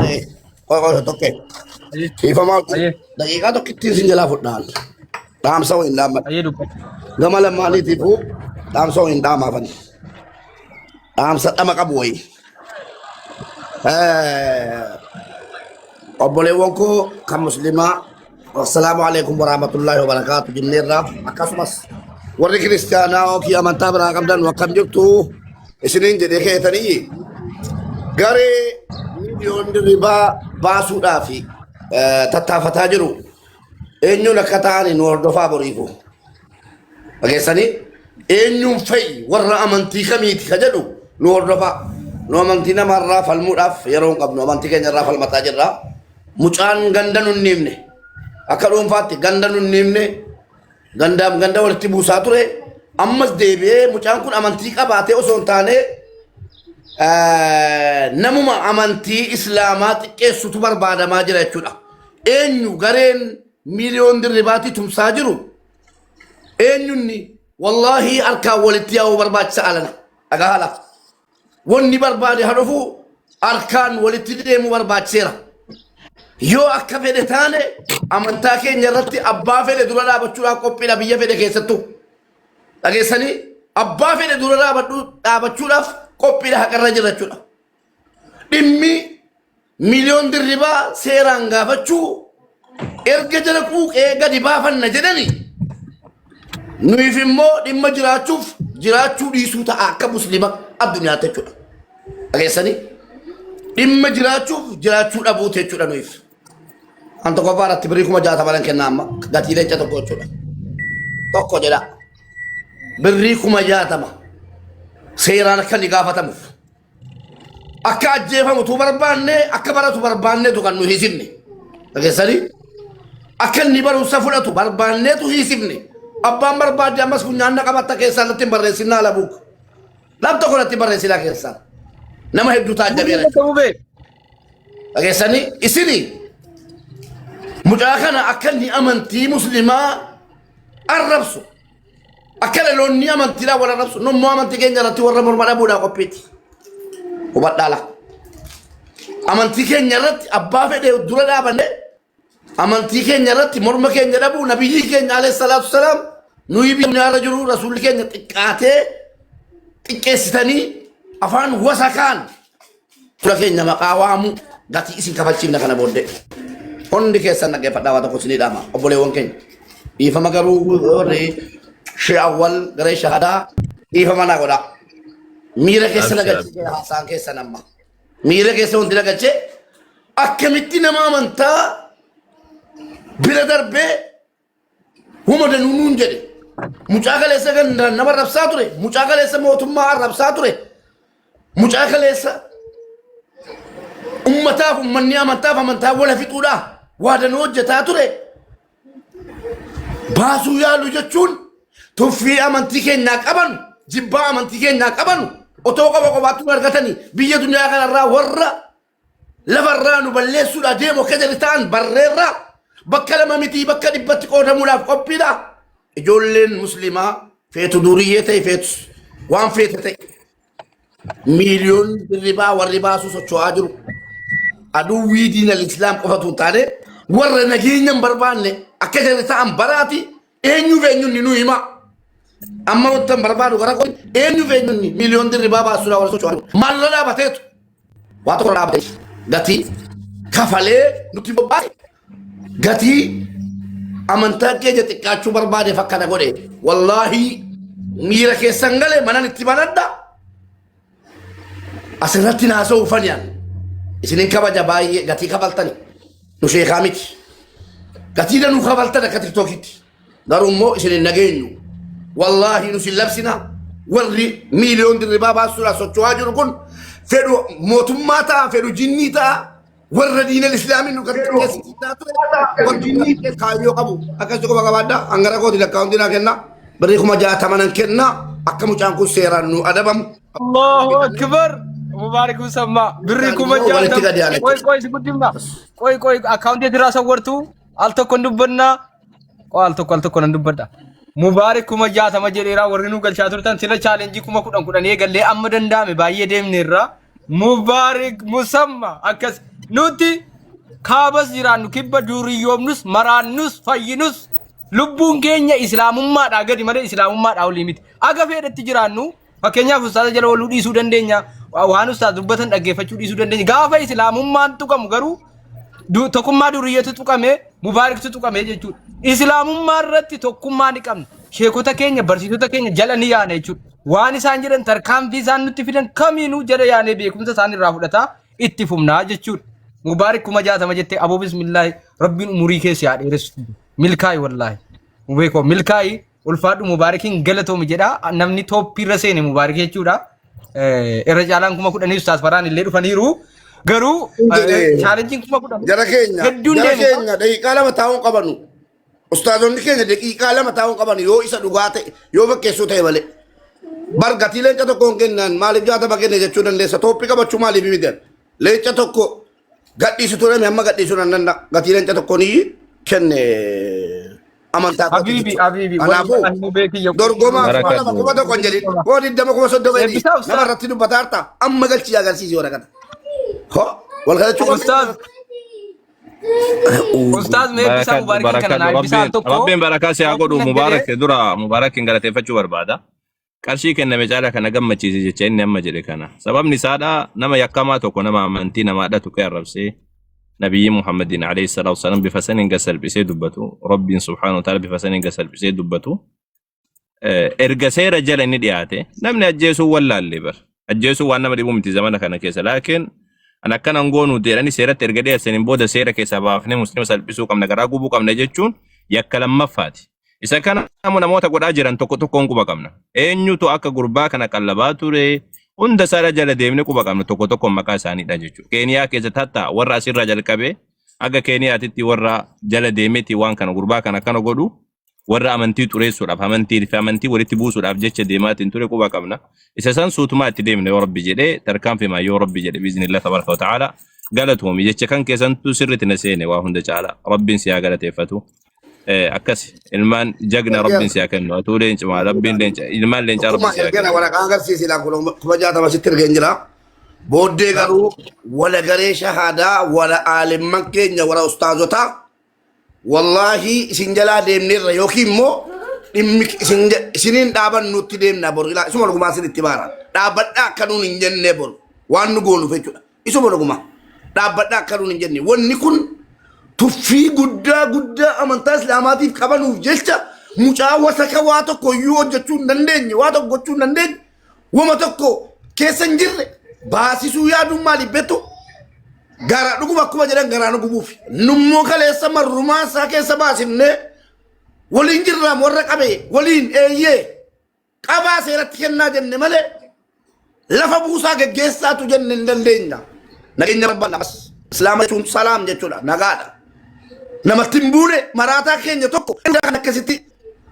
Qoy qoy tokke. Ayyee. Dhiifamaa Ayyee. daqiiqaa tokkittiin sin jalaa fudhaan. Dhaamsa wayin dhaammadha. Ayyee dubbadhu. Gama lamaaniitiifuu dhaamsa wayin dhaamaafan. Dhaamsa dhama qabu wayii. Obboleewwan koo kan muslimaa assalaamu alaikum warahmatullaahi wabarakaatu jenneerra akkasumas warri kiristaanaa yookiin amantaa biraa qabdan akkam jirtu isiniin jedhee keetanii garee miiliyoon dirribaa baasuudhaaf tattaafataa jiru eenyuun akka ta'an nu hordofaa boriifu. Dhageessanii eenyuun fa'i warra amantii kamiiti ka jedhu nu hordofaa. Nu amantii namarraa falmuudhaaf yeroo hin qabnu amantii keenyarraa falmataa jirra. Mucaan ganda nun niimne akka dhuunfaatti ganda nun niimne gandaaf ganda walitti buusaa ture. Ammas deebi'ee mucaan kun amantii qabaatee osoo hin taane namuma amantii islaamaa xiqqeessutu barbaadamaa jira jechuudha. Eenyu gareen miiliyoon dirribaatti tumsaa jiru eenyunni wallaahii harkaan walitti yaa'uu barbaachisa alana dhagaa haala wanni barbaade haa dhufu harkaan walitti deemuu barbaachiseera. Yoo akka fedhe taane amantaa keenya irratti abbaa fedhe dura dhaabachuudhaaf qophiidha biyya fedhe keessattuu. Dhageessanii abbaa fedhe dura dhaabachuudhaaf qophiidha haqarra jira jechuudha. Dhimmi Miliyoon dirribaa seeraan gaafachuu erga jala quuqee gadi baafanna jedhani nuyiif immoo dhimma jiraachuuf jiraachuu dhiisuu ta'a akka muslima addunyaatti jechuudha. Dhageessanii dhimma jiraachuuf jiraachuu dhabuuti jechuudha nuyiif. An tokkoffaa irratti birrii 60,000 nan kenna amma gatii leenca tokko jechuudha. Tokko jedha. Birrii 60,000 seeraan akka inni gaafatamuuf. Akka ajjeefamu tu barbaanne akka baratu barbaanneetu kan nu hiisifne. Dhageessanii? Akka inni barumsa fudhatu barbaanneetu hiisifne. Abbaan barbaadde ammas funyaan na qabatta keessaa natti hin barreessinaa labuuk. Nam tokko natti hin barreessinaa keessaa. Nama hedduu taajjabeera. Mubee. Dhageessanii? Isini mucaa kana akka inni amantii muslimaa arrabsu Akka dhaloonni amantiidhaan wal arrabsu nu immoo amantii keenya irratti warra morma dhabuudhaa qophiiti. Hubadhaa laa. Amantii keenya irratti abbaa fedhe dura dhaabanne amantii keenya irratti morma keenya dhabuu nabiyyii keenya alayhi salaatu salaam nuyi biyya irra jiru rasuulli keenya xiqqaatee xiqqeessitanii afaan wasakaan Fula keenya maqaa waamu gatii isin kafalchiifna kana booddee. Hundi keessan dhaggeeffadhaa waa tokko isinii dhaama obboleewwan keenya. Dhiifama garuu warri shee awwal garee shahadaa dhiifama naa godhaa. Miira keessa na Abshir, galchee haasaan keessan amma. Miira keessa wanti na galchee akkamitti nama amantaa bira darbee Huma danuu nuun jedhe. Mucaa kaleessa gandaan nama arrabsaa ture. Mucaa kaleessa mootummaa arrabsaa ture. Mucaa kaleessa ummataaf ummanni amantaaf amantaa wala fixuudhaa waa danuu hojjetaa ture. Baasuu yaalu jechuun tuffii amantii keenyaa qaban jibbaa amantii keenyaa qaban otoo qofa qofaatti nu argatanii biyya duniyaa kanarraa warra lafarraa nu balleessuudhaa deemu akka jedhe ta'an barreerraa bakka lama mitii bakka dhibbatti qoodamuudhaaf qophiidha. Ijoolleen musliimaa feetu duriyyee ta'e feetu waan feete ta'e miiliyoon dirribaa warri baasuu socho'aa jiru. Aduwwii diinal islaam qofatu hin taane warra nageenya hin barbaanne akka jedhe ta'an baraati eenyuuf eenyuun nu hima. Amma wanta hin barbaadu gara koo eenyuuf eenyuun miiliyoon dirribaa baasuudhaa warra socho'aa jiru. Maal dhaabateetu waa tokko dhaabatee gatii kafalee nutti bobbaase gatii amantaa keenya xiqqaachuu barbaadeef akkana godhe wallaahi miira keessan gale manan itti banadha asirratti naasa'uu faniyaan isinin kabaja baay'ee gatii kafaltani nu sheekaa miti gatii danuu kafaltan akka tiktookitti Garuu immoo isin hin nageenyu. Wallaahi nu sin labsina. Warri miiliyoon dirribaa baasuudhaaf socho'aa jiru kun fedhu mootummaa ta'a, fedhu jinnii ta'a. Warra diinal islaamii nu keessa ture. Warri jinnii kaayyoo qabu. Akkasii qofa qabaadha. Hangara kooti lakkaa'umti naa kenna. Birrii 60,000 nan kenna. Akka mucaan kun seeraan nu adabamu. Allahu akbar. Mubaarik Musammaa. Birrii kuma Walitti jaatama. gadi aane. Qoy qoy si guddifna. Qoy qoy akkaawuntii irraa sawwartu al tokko hin dubbannaa. Qoy al tokko al tokko nan dubbadha. Mubaarik 60,000 jedheeraa warri nu galchaa turtan sila chaalenjii 10,000 10,000 eegallee amma danda'ame baay'ee deemneerra. Mubaarik Musamma akkas Nuti kaabas jiraannu kibba duuriyyoomnus maraannus fayyinus lubbuun keenya islaamummaadhaa gadi malee islaamummaadhaa olii miti. Aga fedhetti jiraannu fakkeenyaaf ustaaza jala ooluu dhiisuu dandeenya. Waan ustaaz dubbatan dhaggeeffachuu dhiisuu dandeenya. Gaafa islaamummaan tuqamu garuu tokkummaa duriyyeetu tuqame mubaariktu tuqame jechuudha. Islaamummaa irratti tokkummaa ni qabna. Sheekota keenya barsiisota keenya jala ni yaana jechuudha. Waan isaan jedhan tarkaanfii isaan nutti fidan kamiinuu jala yaanee beekumsa isaan irraa fudhataa itti fufnaa jechuudha. Mubaarik 60,000 jettee aboo bismillaahi rabbiin umurii keessa haa dheeressu. Milkaa'i wallaahi. Mubee koo milkaa'i ulfaadhu mubaarikiin galatoomi jedha. Namni tooppii irra seene mubaarik jechuudha. Irra caalaan 10,000 ustaas faraan illee dhufaniiru. Garuu Jedhee. chaalenjiin 10,000 Jara keenya hedduun jara deemu. keenya daqiiqaa 2 taa'uun qabanu. Ustaazonni keenya daqiiqaa 2 taa'uun qaban yoo isa dhugaa ta'e yoo fakkeessuu ta'e malee. Bar gatii leenca tokko hin kennan maaliif 60 kenne jechuu dandeessa. Tooppii qabachuu maaliif miti. Leenca tokko gadhiisu ture amma gadhiisuu nan danda'a. Gatii leenca tokko ni kenne amantaa kootti Habiibi jechuudha. habiibi Kanaafuu wallahi mubee kiyya. dorgomaa Barakadhu. 2000 1000 hin jedhin 20,000 30,000 jedhi Eebbisaa ustaaz. nama irratti dubbataa harta amma galchii agarsiisi waraqata. Ho wal kadhachuu qabna. Ustaaz Ustaaz mee eebbisaa Barakadhu mubaarikiin kana naa barakadhu eebbisaa al rabbiin tokko. rabbiin barakaa si haa godhu Tooppii nan mubaarak jedhee. dura mubaarakin galateeffachuu barbaada. Qarshii kenname caalaa kana gammachiise jecha inni amma jedhe kana. Sababni isaadha nama yakkamaa tokko nama amantii namaa dhatu qee arrabsee nabiyyi Muhammadin alayhi salaatu wasalam bifa saniin gad salphisee dubbatu rabbiin subhaanahu wa ta'ala bifa saniin gad salphisee dubbatu erga seera jala inni dhiyaate namni ajjeesuu wallaalle bar ajjeesuu waan nama dhibu miti zamana kana keessa laakiin an akkana hin goonu jedhanii seeratti erga dhiyeessaniin booda seera keessaa baafnee muslima salphisuu qabna garaa gubuu qabna jechuun yakka lammaffaati. Isa kana ammoo namoota godhaa jiran tokko tokkoon quba qabna. Eenyutu akka gurbaa kana qallabaa ture hunda isaadha jala deemnee quba qabna tokko tokkoon maqaa isaaniidha jechuudha. Keeniyaa keessa tatta warra asirraa jalqabee haga Keeniyaatitti warra jala deemeeti waan kana gurbaa kana akkana godhu warra amantii xureessuudhaaf amantii fi amantii walitti buusuudhaaf jecha deemaatiin ture quba qabna. Isa san suutumaa itti deemne yoo rabbi jedhee tarkaanfimaa yoo rabbi jedhe biiznillah tabaraka wa ta'ala galatoomi jecha kan keessantu sirriitti na seene waa hunda caala rabbiin si haa galateeffatu. Akkas ilmaan jagna rabbiin si haa kennu atuu leencumaa rabbiin leenca ilmaan leencaa Tokkummaa rabbiin si haa ergeera kennu. waraqaa agarsiisi laa 60,000 sitti ergeen jira. Booddee garuu wala garee shahaadaa wala aalimman keenya wala ustaazotaa wallaahi isin jalaa deemneerra yookiin immoo dhimmi isin isiniin dhaaban nutti deemna boru ilaa isuma dhugumaa isin itti baara dhaabbadhaa akka nuun hin jenne boru waan nu goonuuf jechuudha isuma dhugumaa dhaabbadhaa akka nuun hin jenne wanni kun tuffii guddaa guddaa amantaa islaamaatiif qabanuuf jecha mucaa wasaka waa tokko iyyuu hojjechuu hin dandeenye waa tokko gochuu hin dandeenye wama tokko keessa hin jirre baasisuu yaaduun maaliif beektu Gara dhuguma akkuma jedhan garaa nu gubuuf. Nummoo kaleessa marrumaa isaa keessa baasifnee waliin jirraam warra qabe waliin eeyyee qabaa seeratti kennaa jenne malee lafa buusaa geggeessaatu jenne hin dandeenya. Nageenya barbaanna ammas. Islaama jechuun salaam jechuudha nagaadha. Namatti hin buune maraataa keenya tokko kan akkasitti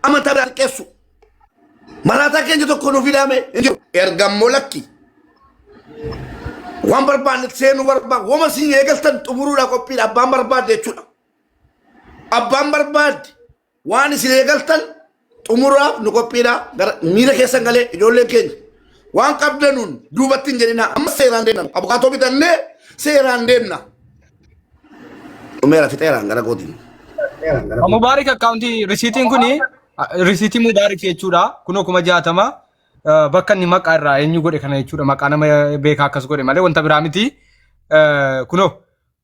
amantaa biraa xiqqeessu. Maraataa keenya tokko nuuf hidhaame hin jiru. Ergammoo lakki. Waan barbaanne seenuu barbaanne wama siin eegaltan xumuruudha qophiidha abbaan barbaadde jechuudha. Abbaan barbaadde waan isin eegaltan xumuraaf nu qophiidha gara miira keessan galee ijoolleen keenya waan qabdanuun duubatti hin jedhina amma seeraan deemna abukaatoo bitannee seeraan deemna. Dhumeera fixeeraan gara kootiin. Mubaarik akkaawuntii risiitiin kuni risiitii Mubaarik jechuudha. Kunoo 60,000 bakka inni maqaa irraa eenyu godhe kana jechuudha. Maqaa nama beekaa akkas godhe malee wanta biraa miti. Kunoo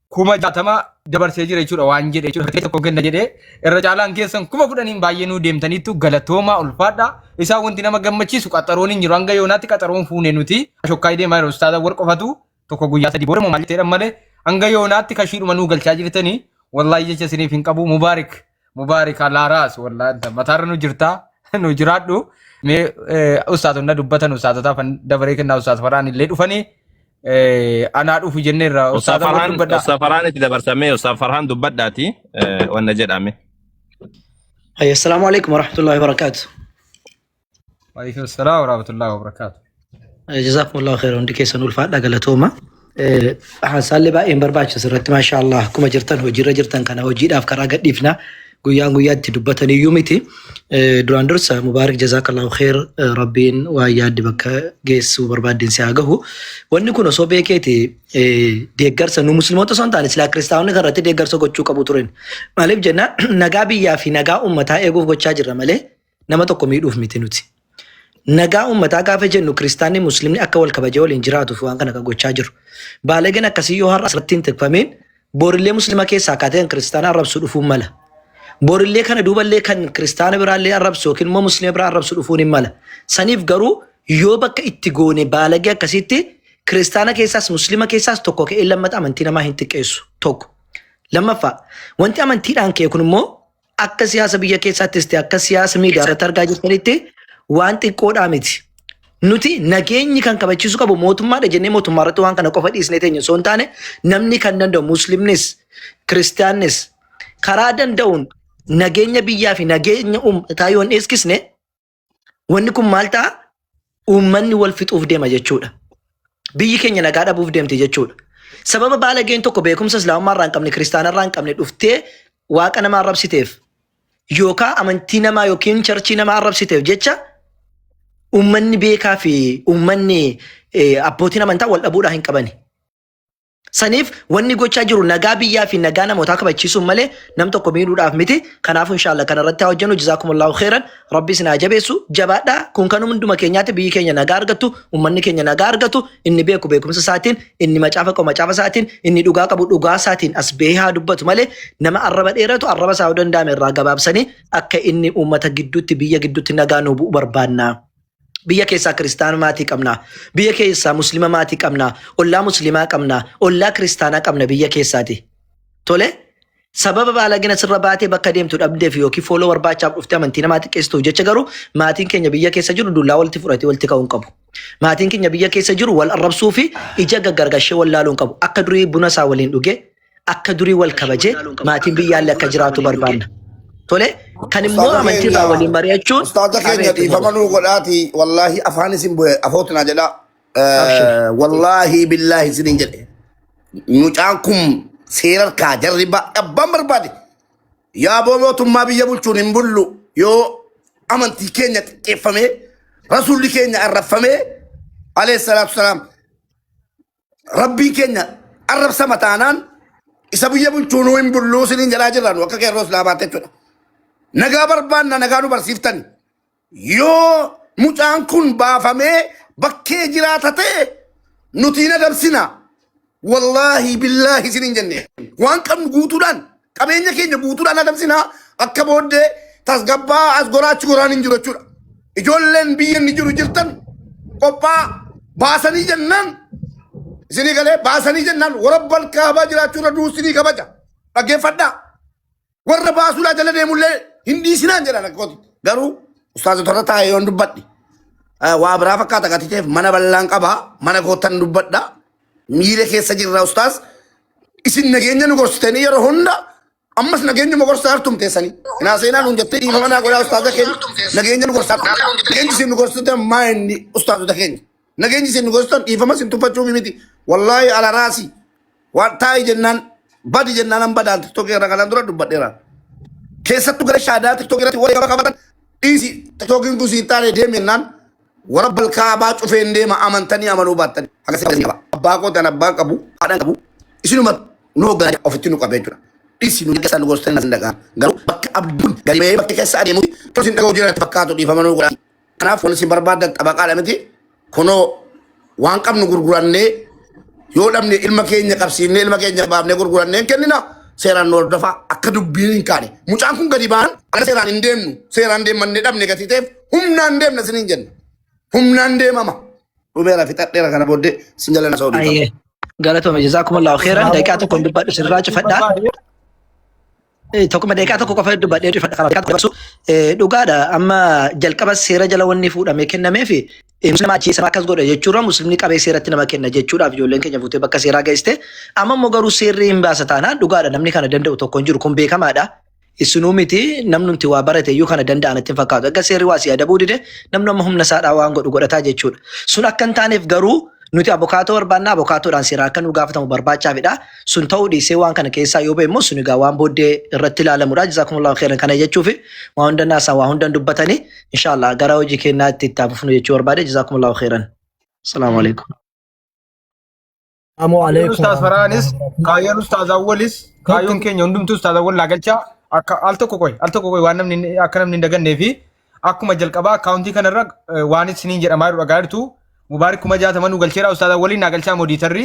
60,000 dabarsee jira jechuudha waan jedhe jechuudha. Fakkeenya tokko kenna jedhee irra caalaan keessan 10,000n baay'ee nuu deemtaniittu galatoomaa ulfaadha. Isaan wanti nama gammachiisu qaxaroon hin jiru. Hanga yoonaatti qaxaroon fuune nuti. Shokkaayii deemaa jiru ustaaza war qofatu tokko guyyaa 3 booda moo maal jetteedha malee hanga yoonaatti kashiidhuma nuu galchaa jirtanii wallaahi jecha isiniif hin qabu mubaarik mubaarik alaaraas wallaahi anta mataarra nu jirtaa nu jiraadhu mee ustaatonna dubbatan ustaatotaaf dabaree kennaa ustaat faraan illee dhufanii anaa dhufu jenneerra Ustaz ustaata wal Farhaan dubbadhaa. Ustaz Farhaan itti dabarsamee Ustaz Farhaan dubbadhaati wanna jedhame. Assalaamu alaikum warahmatullahi wabarakatuh. Waalaikum salaam warahmatullahi wabarakatuh. Jazakumullahu khairan hundi keessan ulfaadha galatooma. Haasaallee baay'een barbaachisa irratti maashaa Allah akkuma jirtan hojiirra jirtan kana hojiidhaaf karaa gadhiifna. guyyaan guyyaatti dubbatan iyyuu miti. Duraan dursa Mubaarik jazaakallahu kheer, Rabbiin waan yaadde bakka geessuu barbaaddeen si haa gahu. Wanni kun osoo beekeeti deeggarsa nu musliimoota osoo hin taane silaa kiristaanonni kan irratti deeggarsa gochuu qabu turen. Maaliif jenna, nagaa biyyaa fi nagaa uummataa eeguuf gochaa jirra malee nama tokko miidhuuf miti nuti. Nagaa uummataa gaafa jennu kiristaanni musliimni akka wal kabajee waliin jiraatuuf waan kana kan gochaa jiru. Baalageen akkasii yoo har'a asirratti hin tikfamiin borillee muslima keessaa kaatee kan kiristaana arrabsu dhufuun mala. Borillee kana duuballee kan kiristaana biraallee arrabsu yookiin immoo muslima biraa arrabsu dhufuun hin mala. Saniif garuu yoo bakka itti goone baalagee akkasitti kiristaana keessaas muslima keessaas tokko ka'ee lammata amantii namaa hin xiqqeessu tokko. Lammaffaa, wanti amantiidhaan ka'e kun immoo akka siyaasa biyya keessaattis ta'e akka siyaasa miidiyaa irratti argaa jirtanitti waan xiqqoodhaa miti. Nuti nageenyi kan kabachiisuu qabu mootummaadha jennee mootummaa irratti waan kana qofa dhiisnee teenya osoo hin taane, namni kan danda'u muslimnis kiristaannis karaa danda'uun nageenya biyyaa fi nageenya uummataa yoo hin eegsisne wanni kun maal ta'a? Uummanni wal fixuuf deema jechuudha. Biyyi keenya nagaa dhabuuf deemti jechuudha. Sababa baalageen tokko beekumsa islaamummaa irraa hin qabne, kiristaana irraa hin qabne dhuftee waaqa namaa arrabsiteef yookaan amantii namaa yookiin churchii namaa arrabsiteef jecha uummanni beekaa fi uummanni abbootiin amantaa wal dhabuudhaa hin qabani. Saniif wanni gochaa jiru nagaa biyyaa fi nagaa namootaa kabachiisuun malee nam tokko miidhuudhaaf miti. Kanaafuu inshallah kana irratti haa hojjennu. Jazaakumullahu khairan. Rabbi isin haa jabeessu. Jabaadhaa. Kun kan hunduma keenyaatti biyyi keenya nagaa argattu, uummanni keenya nagaa argatu, inni beeku beekumsa isaatiin, inni macaafa qabu macaafa isaatiin, inni dhugaa qabu dhugaa isaatiin as bahee haa dubbatu malee nama arraba dheeratu arraba isaa yoo danda'ame irraa gabaabsanii akka inni uummata gidduutti, biyya gidduutti nagaa nuu bu'u barbaanna. Biyya keessaa kiristaana maatii qabna. Biyya keessaa muslima maatii qabna. Ollaa muslimaa qabna. Ollaa kiristaanaa qabna biyya keessaati. Tole, sababa baalagina sirra baatee bakka deemtu dhabdeef yookiin follow barbaachaaf dhuftee amantii namaa xiqqeessituuf jecha garuu maatiin keenya biyya keessa jiru dullaa walitti fudhatee walitti ka'uu hin qabu. Maatiin keenya biyya keessa jiru wal arrabsuu fi ija gaggargashee wal laaluu hin qabu. Akka durii buna isaa waliin dhugee, akka durii wal kabajee maatiin biyyaallee akka jiraatu barbaanna. Tole, kan immoo Ustaaza amantii keenya irraa waliin mari'achuun ustaaza keenya abeet dhiifama nuu godhaati, wallaahi afaan isin bu'e afootina jedha. Abshir. Wallaahi billaahi isiniin jedhe. Mucaan kun seera harkaa jarri abbaan barbaade. Yaaboo mootummaa biyya bulchuun hin bullu yoo amantii keenya xiqqeeffamee, rasuulli keenya arrabfamee alayhi salaatu salaam, rabbiin keenya arrabsama taanaan isa biyya bulchuunuu hin bulluu isiniin jedhaa jirra nu akka qeerroo islaamaatti jechuudha. Nagaa barbaanna, nagaa nu barsiiftani. Yoo mucaan kun baafamee bakkee jiraata ta'e nuti hin adamsina. Wallaahi billaahi isiniin jenne, waan qabnu guutuudhaan, qabeenya keenya guutuudhaan adamsina. Akka booddee tasgabbaa as goraa achi goraan hin jiru jechuudha. Ijoolleen biyya inni jiru jirtan qophaa baasanii jennaan, isinii galee, baasanii jennaan warabbal kaabaa jiraachuu irra du'u isinii kabaja. Dhaggeeffadhaa. Warra baasuudhaa jala deemullee hin dhiisinaan jedhan akkooti. Garuu ustaazota irra taa'ee yoon dubbadhe waa biraa fakkaata gatii ta'eef mana bal'aan qabaa, mana koottan dubbadha. Miira keessa jirra ustaaz. Isin nageenya nu gorsitanii yeroo hunda ammas nageenyuma gorsaa hartum teessanii. Inaa seenaa nuun jettee dhiifama naa godhaa ustaaza keenya, nageenya nu gorsaa. Nageenyi isin nu gorsitan maa inni ustaazota keenya? Nageenyi isin nu gorsitan dhiifama isin tuffachuuf miti. Wallaahi ala raasi. Waan taa'i jennaan badi jennaan an badaan TikTok irra kanaan dura dubbadheera. Keessattuu gara shaadaa TikTok irratti warri qaba qabatan dhiisi, TikTokiin kun siin taane deemi jennaan warra balkaabaa cufeen deema, amantanii amanuu baattanii. Akkasii qaba. Abbaa koo tan abbaan qabu, haadhaan qabu, isinuma nu hoogganaa ofitti nu qabee jechuudha. Dhiisi, nu keessa nu gorsitanii hin dhaga'an. Garuu bakka abduun gadi ba'ee bakka keessa adeemu isin dhaga'u jira fakkaatu, dhiifama nu godhaa. Kanaaf wanti isin barbaadan xabaqaadha miti. Kunoo waan qabnu gurgurannee yoo dhabne ilma keenya qabsiifnee, ilma keenya baafnee gurgurannee hin kennina. Seeraan nu hordofaa akka dubbiin hin kaane. Mucaan kun gadi ba'an akka seeraan hin deemnu. Seeraan deemannee dhabne gatii ta'eef humnaan deemna isiniin jenna. Humnaan deemama. Dhumeera, fixadheera, kana booddee sin jala na sooduu. Ayyee. Galatoome, jazaakumullahu khairan. Daqiiqaa tokkoon dubbadhu sirraa cufadhaa. Tokkuma daqiiqaa tokko qofa dubbadhee cufadha. Karaa daqiiqaa tokko dabarsu. Dhugaadha, amma jalqaba seera jala wanni fuudhamee kennamee fi muslima ajjeesa akkas godha jechuurra muslimni qabee seeratti nama kenna jechuudhaaf ijoolleen keenya fuutee bakka seeraa geessite. Amma immoo garuu seerri hin baasa taanaan dhugaadha, namni kana danda'u tokko hin jiru, kun beekamaadha. Isinuu miti, namni nuti waa barate iyyuu kana danda'a natti hin fakkaatu. Akka seerri waa si adabuu dide namni amma humna isaadhaa waan godhu godhataa jechuudha. Sun akka hin taaneef garuu Nuti abokaatoo barbaanna abokaatoodhaan seeraan akka nu gaafatamu barbaachaafidha. Sun ta'uu dhiisee waan kana keessaa yoo ba'e immoo sun egaa waan booddee irratti ilaalamudha. Jazaakumullahu khairan kana jechuufi waa hunda naasaan waa hundan dubbatanii inshallah gara hojii keenyaatti itti haa fufnu jechuu barbaade. Jazaakumullahu khairan. Assalaamu alaikum. Salaamu Kaayyoon alaikum Ustaaz Faraanis, warahmatullahi wabarakatuh. kaayyoon Ustaaz Awwalis, kaayyoon keenya hundumtuu Ustaaz Awwal naa galchaa akka al tokko qoy, al tokko qoy waan namni akka namni hin dagannee fi akkuma jalqabaa akkaawuntii kanarra waan isiniin jedhamaa jiru dhagaa jirtu Mubaarik 60,000 nu galcheera Ustaaz Awwaliin naa galchaa moodiitarri.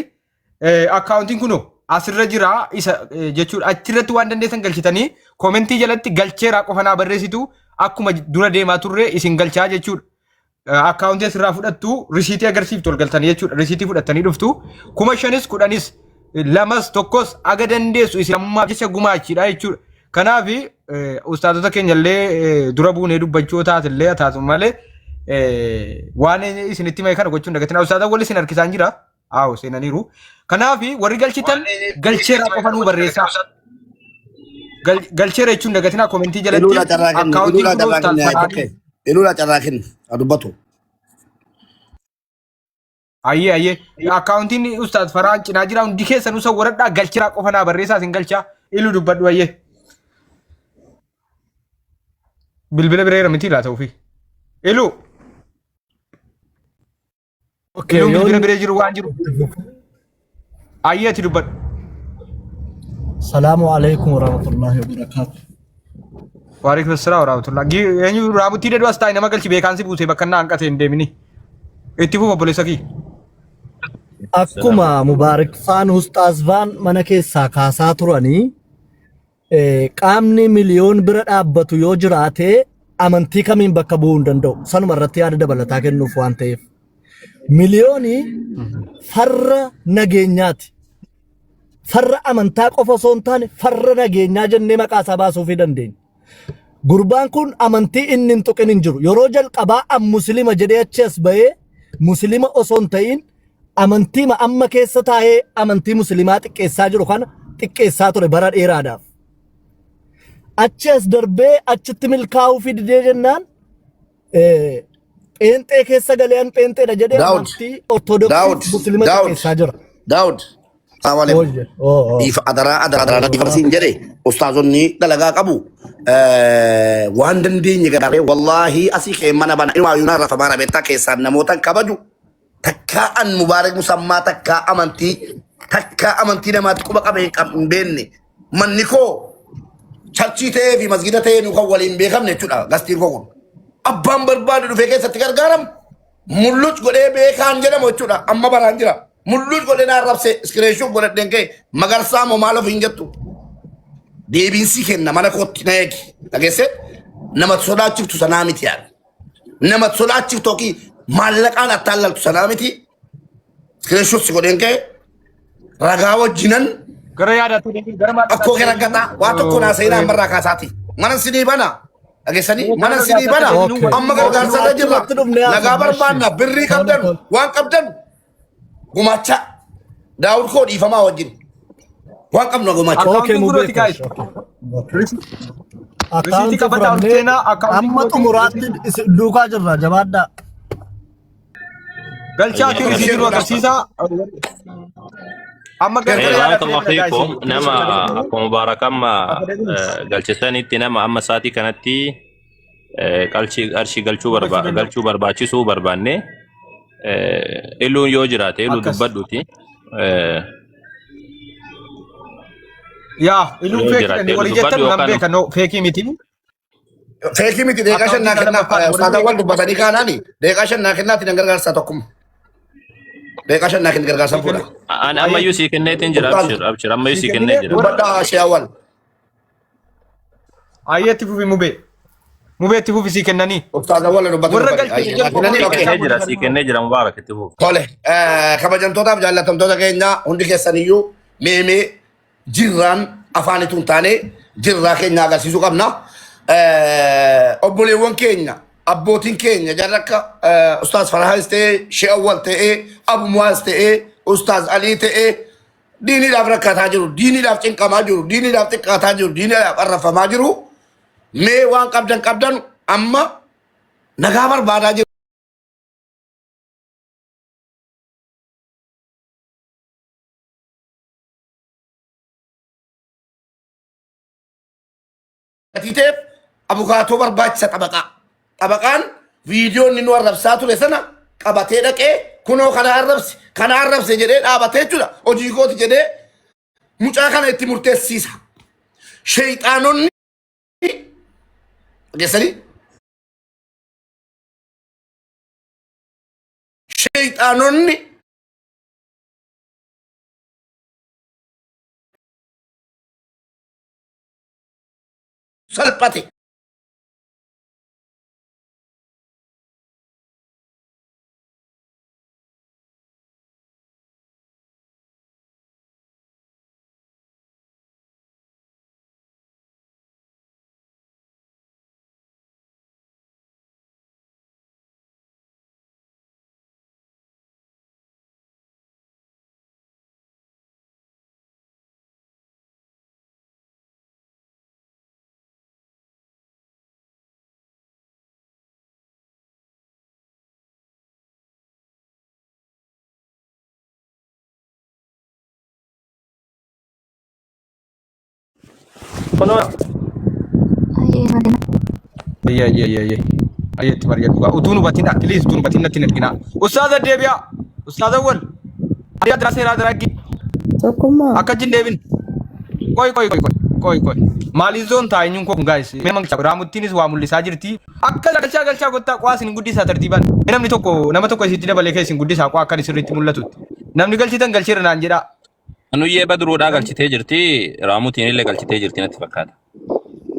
Akkaawuntiin kunoo asirra jira isa jechuudha achirratti waan dandeessan galchitanii koomentii jalatti galcheeraa qofa naa barreessitu akkuma dura deemaa turre isin galchaa jechuudha. Akkaawuntii asirraa fudhattu risiitii agarsiiftu ol galtanii jechuudha. Risiitii fudhattanii dhuftu. 5,000s 10s 2s 1s aga dandeessu islaamummaaf jecha gumaachiidha jechuudha. Kanaaf ustaazota keenya illee dura buunee dubbachuu taate illee taatu malee waan isinitti hime kana gochuun dagatina. Ustaaza wal isin harkisaan jira. Haa seenaniiru. Kanaaf warri galchitan galcheera qofa nuu barreessaa. Galcheera jechuun dagatinaa komentii jalatti Iluudha carraa kenni. akkaawuntiin Iluudha kunoo carraa ustaaz kenni. Farhaanii. Tokke. Iluudha carraa kenni. Haa dubbatu. Ayyee ayyee akkaawuntiin ustaaz Farhaan cinaa jira hundi keessanuu sawwaradhaa galcheera qofa naa barreessaa isin galchaa ilu dubbadhu ayyee. Bilbila bireera miti laata ofii. Ilu. Okay, Iluun yoon bilbila biree jiru waan jiru. Ayyee ati dubbadhu. Salaamu alaikum warahmatullahi wabarakatuh. Waalaikum assalaam warahmatullah. Eenyu raabuttii deduu as taa'e nama galchi beekaan si buuse bakka inni hanqate hin deemini. Itti fufa obboleessa kiyya. Akkuma Mubaarik faan Ustaaz faan mana keessaa kaasaa turanii qaamni miliyoon bira dhaabbatu yoo jiraate amantii kamiin bakka bu'uu hin danda'u. Sanuma irratti yaada dabalataa kennuuf waan ta'eef. Miliyooni farra nageenyaati. Farra amantaa qofa osoo hin taane farra nageenyaa jennee maqaa isaa baasuufii dandeenya. Gurbaan kun amantii inni hin tuqin hin jiru. Yeroo jalqabaa an muslima jedhee achi as ba'ee muslima osoo hin ta'in amantiima amma keessa taa'ee amantii muslimaa xiqqeessaa jiru kana xiqqeessaa ture bara dheeraadhaaf. Achi as darbee achitti milkaa'uu fi didee jennaan pheenxee keessa galee an pheenxeedha jedhee Daawud. amantii ortodoksii Daawud. muslima Daawud. xiqqeessaa jira. Daawud. Salaamu alaikum. Ooyye. Oo, oo. Dhiifa adaraa adaraa adaraa dhiifa siin jedhe ustaazonni dalagaa qabu. Waan dandeenye gargaaree wallaahi asii kee mana bana inumaa yuunaa rafamaa rabeettaa keessaan namoota kabaju takkaa an mubaarak musammaa takkaa amantii takkaa amantii namaatti quba qabe hin hin beekne manni koo charchii ta'ee fi masgida ta'ee nu kan waliin beekamne jechuudha gastiin koo kun abbaan barbaadu dhufee keessatti gargaaramu mulluc godhee beekaan jedhamu jechuudha amma baraan jira mulluc godhee na arrabse iskireeshuuf godhadheen ka'e magarsaa moo maal of hin jettu deebiin sii kenna mana kootti na eegi dhageesse nama sodaachiftu sanaa miti yaada. Nama sodaachiftu yookiin maallaqaan attaallaltu sanaa miti. Screenshot si godheen ka'e ragaa wajjinan Gara yaadaatti deebiin gara maallaqaatti akkoo kee rakkataa waa tokko naa seenaa ammarraa kaasaati. Mana sinii bana. Dhageessanii mana sinii bana. Okay. Amma gargaarsa irra jirra. Achumatti dhufnee Nagaa haasofna. barbaanna birrii Tole, qabdan tole. waan qabdan gumaacha. Daawud koo dhiifamaa wajjin. Waan qabnu gumaacha. Okay, Akkaawuntiin mubee kunooti guys. Okay. Okay. Risiitii Akkaawuntii qabadhaa ol fudhannee seenaa akkaawuntiin amma kunooti xumuraatti isin duukaa jirra jabaadhaa. galchaatii risiitii nu agarsiisaa. Amma gara yaadaatti Barakallahu deemna guys. fiikum nama akkuma Mubaarak amma galchisanitti nama amma sa'aatii kanatti qarshii galchuu Dubbachuu danda'u. galchuu barbaachisuu barbaanne iluun yoo jiraate iluu Akkas. dubbadhuti Yaa iluun yoo feekii jiraate dha iluu warri jettan dubbadhu nan yookaan beeka no feekii miti. Feekii miti deeqaa shan naa Akkaawuntiin kennaa. lammaffaa warri Ustaazawwan feekii dubbatanii kaanaani deeqaa shan naa kennaatti nan gargaarsa tokkuma. Deeqaa shan naa kenni gargaarsa fuudha. Ani ammayyuu sii kenneetiin jira Ustaaz abshir abshir ammayyuu sii sii kennee kennine jira. warra dubbadhaa sheewwan. ayyeetti fufi mubee. Mubeetti fufi sii kennanii. Ustaazawwan dubbatu Warra dubbate. galchite Ayyee jedhu naa qofa kennanii Sii okee. kennee jira sii kennee jira Mubaarak itti fufi. Tole kabajamtootaaf jaallatamtoota keenya hundi keessaniyyuu meemee jirraan afaanitu hin taane jirraa keenya agarsiisuu qabna. Obboleewwan keenya abbootiin keenya jarri akka Ustaaz Farhaas ta'ee Shee Awwal ta'ee Abu Muwaaz ta'ee Ustaaz Alii ta'ee diiniidhaaf rakkataa jiru diiniidhaaf cinqamaa jiru diiniidhaaf xiqqaataa jiru diiniidhaaf arrafamaa jiru mee waan qabdan qabdan amma nagaa barbaadaa jiru. Gatii ta'eef abukaatoo barbaachisa xabaqaa. Xabaqaan viidiyoo inni nu arrabsaa ture sana qabatee dhaqee kunoo kana arrabse kana arrabse jedhee dhaabatee jechuudha. Hojii kooti jedhee mucaa kana itti murteessiisa. Sheeyxaanonni dhageessanii sheeyxaanonni salphate. Kunoo. Ayyee madina. Ayyee ayyee ayyee ayyee. Ayyee itti mari'adhu gaa. Utuu nu hubatin at least utuu nu hubatin natti hin erginaa. Ustaaza deebi'aa. Ustaaza wal. Adii seeraa daraggii. Tokkummaa. Akka jin deebin. Qoy qoy qoy qoy qoy qoy. Maaliin zoon ta'a eenyuun koo kun guys. Mee mangicha raamuttiinis waa mul'isaa jirti. Akka galchaa galchaa kottaa qo'aa isin guddisaa tartiibaan. Mee namni tokko nama tokko isitti dabalee kee isin guddisaa qo'aa akkan sirriitti mul'atutti. Namni galchitan galcheera naan jedhaa. Anuyyee badruudhaa galchitee jirti. Raamutiin illee galchitee jirti natti fakkaata.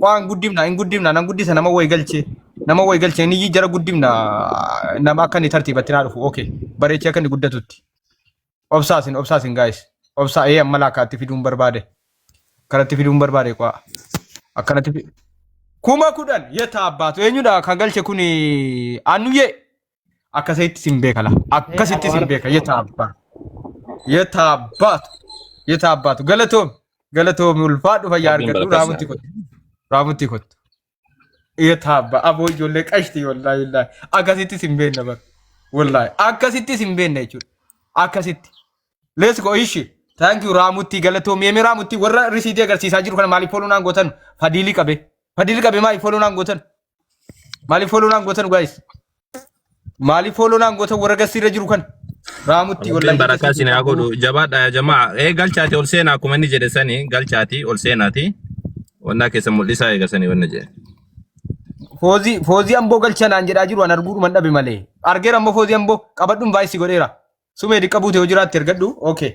Qo'aa hin guddifna hin guddifna nan guddisa nama wayi galchee. Nama wayi galchee inni jara guddifna nama akka inni tartiibatti naa dhufu. Okay. Bareechee akka inni guddatutti. Obsaa isin obsaa isin guys. Obsaa ee amma laakkaatti fiduun barbaade. Akkanatti fiduun barbaade qo'a. Akkanatti fi 10,000 yeta abbaatu eenyudha kan galche kun annuyyee akkasitti sin beeka la akkasitti sin beeka yeta abbaa yeta abbaatu yeta abbaatu galatoomi galatoomi ulfaadhu fayyaa Rabbiin argadhu barakaa raamutti kottu raamutti kottu yeta abbaa aboo ijoollee qashti wallaahi wallaahi akkasitti sin beekna bar wallaahi akkasitti sin beekna jechuudha akkasitti Let's go ishi. Thank you Raamutti galatoomi. Emi Raamutti warra risiitii agarsiisaa jiru kana maaliif follow naan gootan? Fadiilii qabe. Fadiilii qabe maaliif follow naan gootan? Maaliif follow naan gootan guys? Maaliif follow naan gootan warra gassiirra jiru kana? Raamutti Rabbiin wallahi barakaa isin haa godhu. Jabaadha yaa jamaa. Ee galchaati ol seenaa akkuma inni jedhe sani galchaati ol seenaati. Wannaa keessa mul'isaa eega sani wanna jedhe. Foozii foozii amboo galcha naan jedhaa jiru an arguudhuman dhabe malee. Argeera ammoo foozii amboo qabadhuun baay'isi godheera. Sumee diqqa buute yoo jiraatte ergadhu. Okay.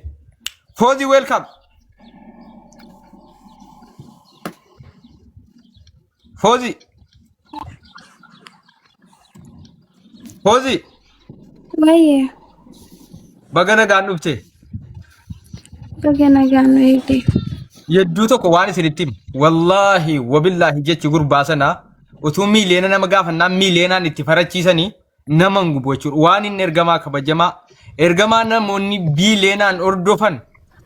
Foozi welcome. Foozi. Foozi Wayyee baga nagaan dhufte. baga nagaan nu eegde. Yedduu tokko waan isinitti himu. Wallaahi wabillaahi jechi gurbaa sanaa utuu miiliyoona nama gaafannaan miiliyoonaan itti farachiisanii nama hin gubu jechuudha. Waan inni ergamaa kabajamaa ergamaa namoonni biileenaan hordofan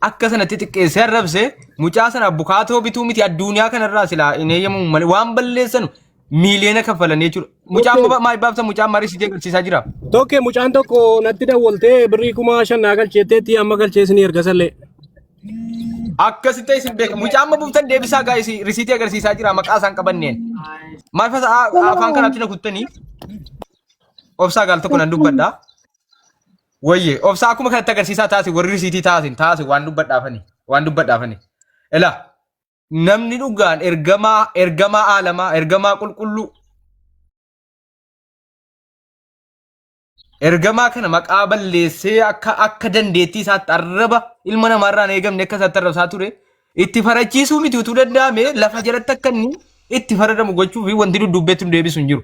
akka sanatti xiqqeessee arrabse mucaa sana bukaatoo bituu miti addunyaa kanarraa silaa hin eeyyamamu malee waan balleessanu miiliyoona kaffalanii jechuudha. Mucaan Tokkee. ma maal baafta mucaan marii si agarsiisaa jira. Tokkee mucaan tokko natti dawwaltee birrii 5,000 naa galcheetteetti amma galchee isinii erga sallee. Akkasitti ta'e isin beeka. Mucaan amma buuftan deebisaa gaa'is risiitii agarsiisaa jira maqaa isaan qabanneen. Maal fasa afaan kanaatti na kuttanii obsaa gaal tokko nan dubbadha. Wayye obsaa akkuma kanatti agarsiisaa taasi warri risiitii taasin taasi waan dubbadhaafani waan dubbadhaafani. Ela namni dhugaan ergamaa ergamaa aalamaa ergamaa qulqulluu Ergamaa kana maqaa balleessee akka akka dandeettii isaatti arraba ilma namaarraa hin eegamne akka isaatti arrabsaa ture itti farachiisuu miti utuu danda'ame lafa jalatti akka inni itti faradamu gochuu fi wanti dudduubbeetti nu deebisu hin jiru.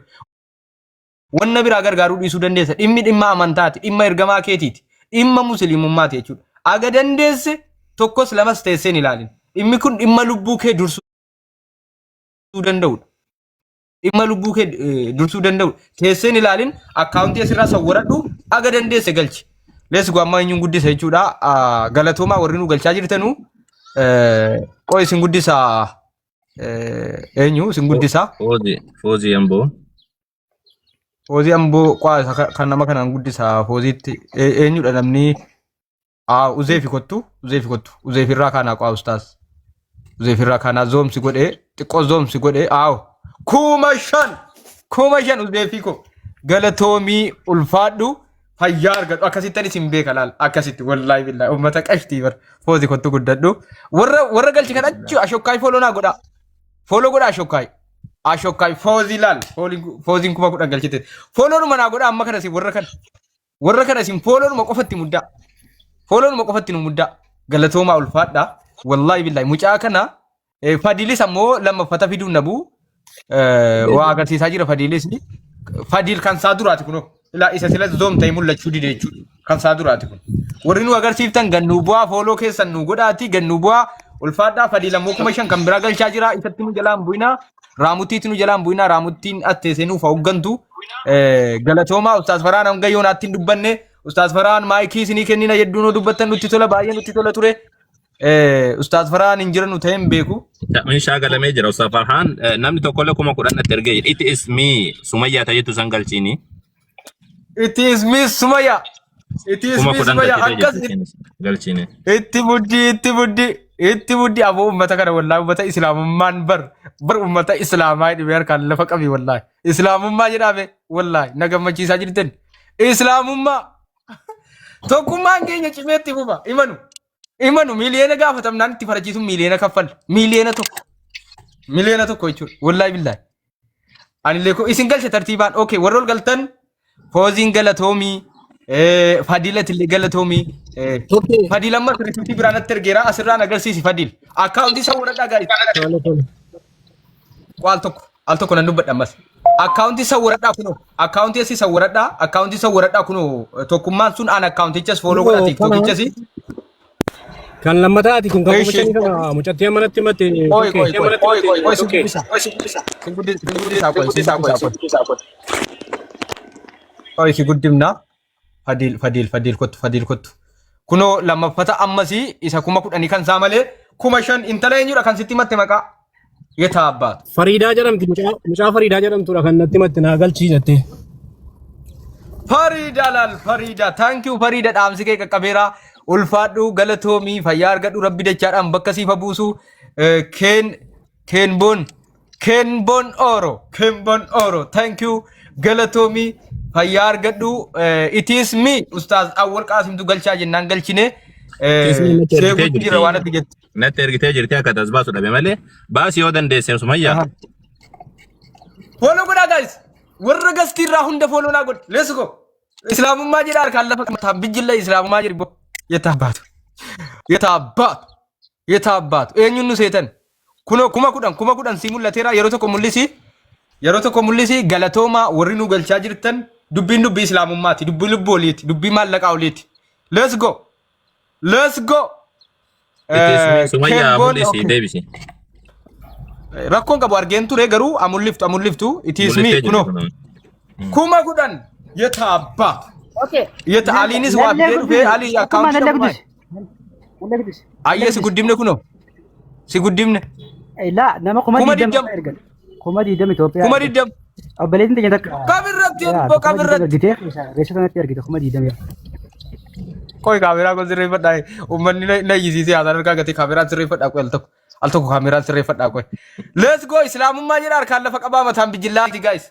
Wanna biraa gargaaruu dhiisuu dandeessa. Dhimmi dhimma amantaati, dhimma ergamaa keetiiti, dhimma musliimummaati jechuudha. Aga dandeesse tokkos lamas teessee hin ilaalin. Dhimmi kun dhimma lubbuu kee dursuu danda'udha. dhimma lubbuu kee dursuu danda'u teesseen ilaalin akkaawuntii asirraa sawwaradhu aga dandeesse galchi. Lees go amma eenyuun guddisa jechuudha. Galatoomaa warri nu galchaa jirtanu qoo isin guddisa eenyu isin guddisa. Foozii Foozii Amboo. Foozii Amboo qaa isa kan nama kanaan guddisa fooziitti eenyudha namni Uzeefi kottu uzeefi kottu uzeefi irraa kaanaa qaa ustaas uzeefi irraa kaanaa zoomsi godhee Xiqqoo zoomsi godhe aawo. 5000 5000 usbeefii koo galatoomii ulfaadhu fayyaa argadhu akkasittan isin beeka laal akkasitti wallaahi billaahi ummata qashtii bar foozi kottu guddadhu warra warra galchi kan achi ashokkaay fooloo naa godhaa fooloo godhaa ashokkaay ashokkaay foozii laal fooziin 10,000 galchite fooloonuma naa godhaa amma kana isin warra kana Warra kana isin fooloonuma qofatti muddaa. Fooloonuma qofatti nu muddaa. Galatoomaa ulfaadhaa. Wallaahi billaahi mucaa kana Fadiilis ammoo lammaffata fiduun nabu waa agarsiisaa jira Fadiilis. Fadiil kan isaa duraati kunoo. Ilaa isa sila zoom ta'e mul'achuu dide jechuudha. Kan isaa duraati kun. Warri nu agarsiiftan gannuu bu'aa fooloo keessan nu godhaati gannuu bu'aa ulfaadhaa Fadiil ammoo 5000 kan biraa galchaa jira isatti nu jalaan bu'inaa. Raamuttiitti nu jalaan bu'inaa raamuttiin as teessee nuuf haa hooggantu. Galatoomaa Ustaaz Farhaan hanga yoonaatti hin dubbanne. Ustaaz Farhaan maayikii isinii kennina hedduu nu dubbattan nutti tola baay'ee nutti tola ture. Ustaaz Farhaan hin jiran nu ta'e hin beeku. Min shaagalamee jira Ustaaz Farhaan namni tokkollee 10,000 natti ergee jira. It is me Sumayyaa tajettu san galchiini. It is me Sumaya. It is Kuma me kudhan Sumaya. galchitee Akkas jirti galchiini. itti muddi itti muddi itti muddi aboo ummata kana wallaahi ummata islaamummaan bar bar ummata islaamaa dhibee harkaan lafa qabi wallaahi islaamummaa jedhaame wallaahi na gammachiisaa jirtan islaamummaa tokkummaan keenya cimeetti fufa imanu imanu miiliyoona gaafatamnaan itti farachiisuun miiliyoona kaffalla 1 miliyoona 1 miliyoona jechuudha wallaahi billaahi Anillee ko isin galche tartiibaan. Okay, warra ol galtan Fooziin galatoomii, Fadiilatillee galatoomii. Fadiil amma risiitii biraa natti ergeera asirraan agarsiisi Fadiil. Akkaawuntii isa warradhaa gaayis. Tole tole. Al tokko al tokko nan dubbadha ammas. Akkaawuntii isa warradhaa kunoo akkaawuntii asii isa warradhaa akkaawuntii isa warradhaa kunoo tokkummaan sun an akkaawuntichas fooloo godha Kunoo kana tiiktokichas. Kan lammataati kun kan kuma Eshi. shanii kana mucattii manatti himatte Qoy tokkee. qoy qoy qoy qoy si guddisa. Si guddisa si guddisaa qoy si guddisaa qoy. Qoy si guddifna. Fadiil Fadiil Fadiil kottu Fadiil kottu. Kunoo lammaffata ammasii isa 10,000 kan isaa malee 5000 intala eenyudha kan sitti himatte maqaa. Yetaa abbaatu. Fariidaa jedhamti mucaa mucaa Fariidaa jedhamtudha kan natti himatte naa galchii jettee. Fariida laal Fariida thank you Fariida dhaamsi kee qaqqabeera ulfaadhu galatoomii fayyaa argadhu rabbi dachaadhaan bakka siif haa buusu Keen Keenboon Keenboon Oro Keenboon Oro thank you galatoomii fayyaa argadhu it is me ustaaz Awwal Qaasimtu galchaa jennaan galchine Isni natti ergitee seeguutti jira jirti. waan ati jettu. Natti ergitee jirti akka tas baasu dhabe malee baasi yoo dandeesse Sumayyaa. Aha. Follow godhaa guys. Warra gastii irraa hunda follow naa godhi. Let's go. Islaamummaa jedha harkaan lafa qabataan bijjilla islaamummaa jedhi boo. Yetaa abbaatu. Yetaa abbaatu. Yetaa abbaatu. Eenyuun nu seetan? Kunoo 10,000 10,000 sii mul'ateera yeroo tokko mul'isi. Yeroo tokko mul'isi galatoomaa warri nu galchaa jirtan dubbiin dubbii islaamummaati. Dubbii lubbuu oliiti. Dubbii maallaqaa oliiti. Let's go. Let's go. It is me Sumayyaa Keenboon mul'isi okay. deebisi. Rakkoon qabu argeen ture garuu amulliftu amulliftu it is me Mul'iftee jirti kunoo kunoo. 10,000 yeta abbaat Okay. yeta aliinis waa Nallee fidee dhufee guddisi. alii Tokkummaa akkaawuntii nallee tokkummaa guddisi. Nallee guddisi. ayyee si guddifne kunoo si guddifne Laa nama kuma kuma 20 digdama ergan. 20,000 Itoophiyaa kuma ergan. 20 Obboleettiin teenya takka. kamirratti Yaa obbo 20,000 kamirratti ergitee reessa sanatti ergite 20,000. Qoy kaameraa kun sirreeffadhaa uummanni na iyyisiisee haasaan harkaa gatee kaameraan sirreeffadhaa qoy al tokko al tokko kaameraan sirreeffadhaa qoy. Let's go islaamummaa jedha harkaan lafa qabaa mataan bijillaati guys.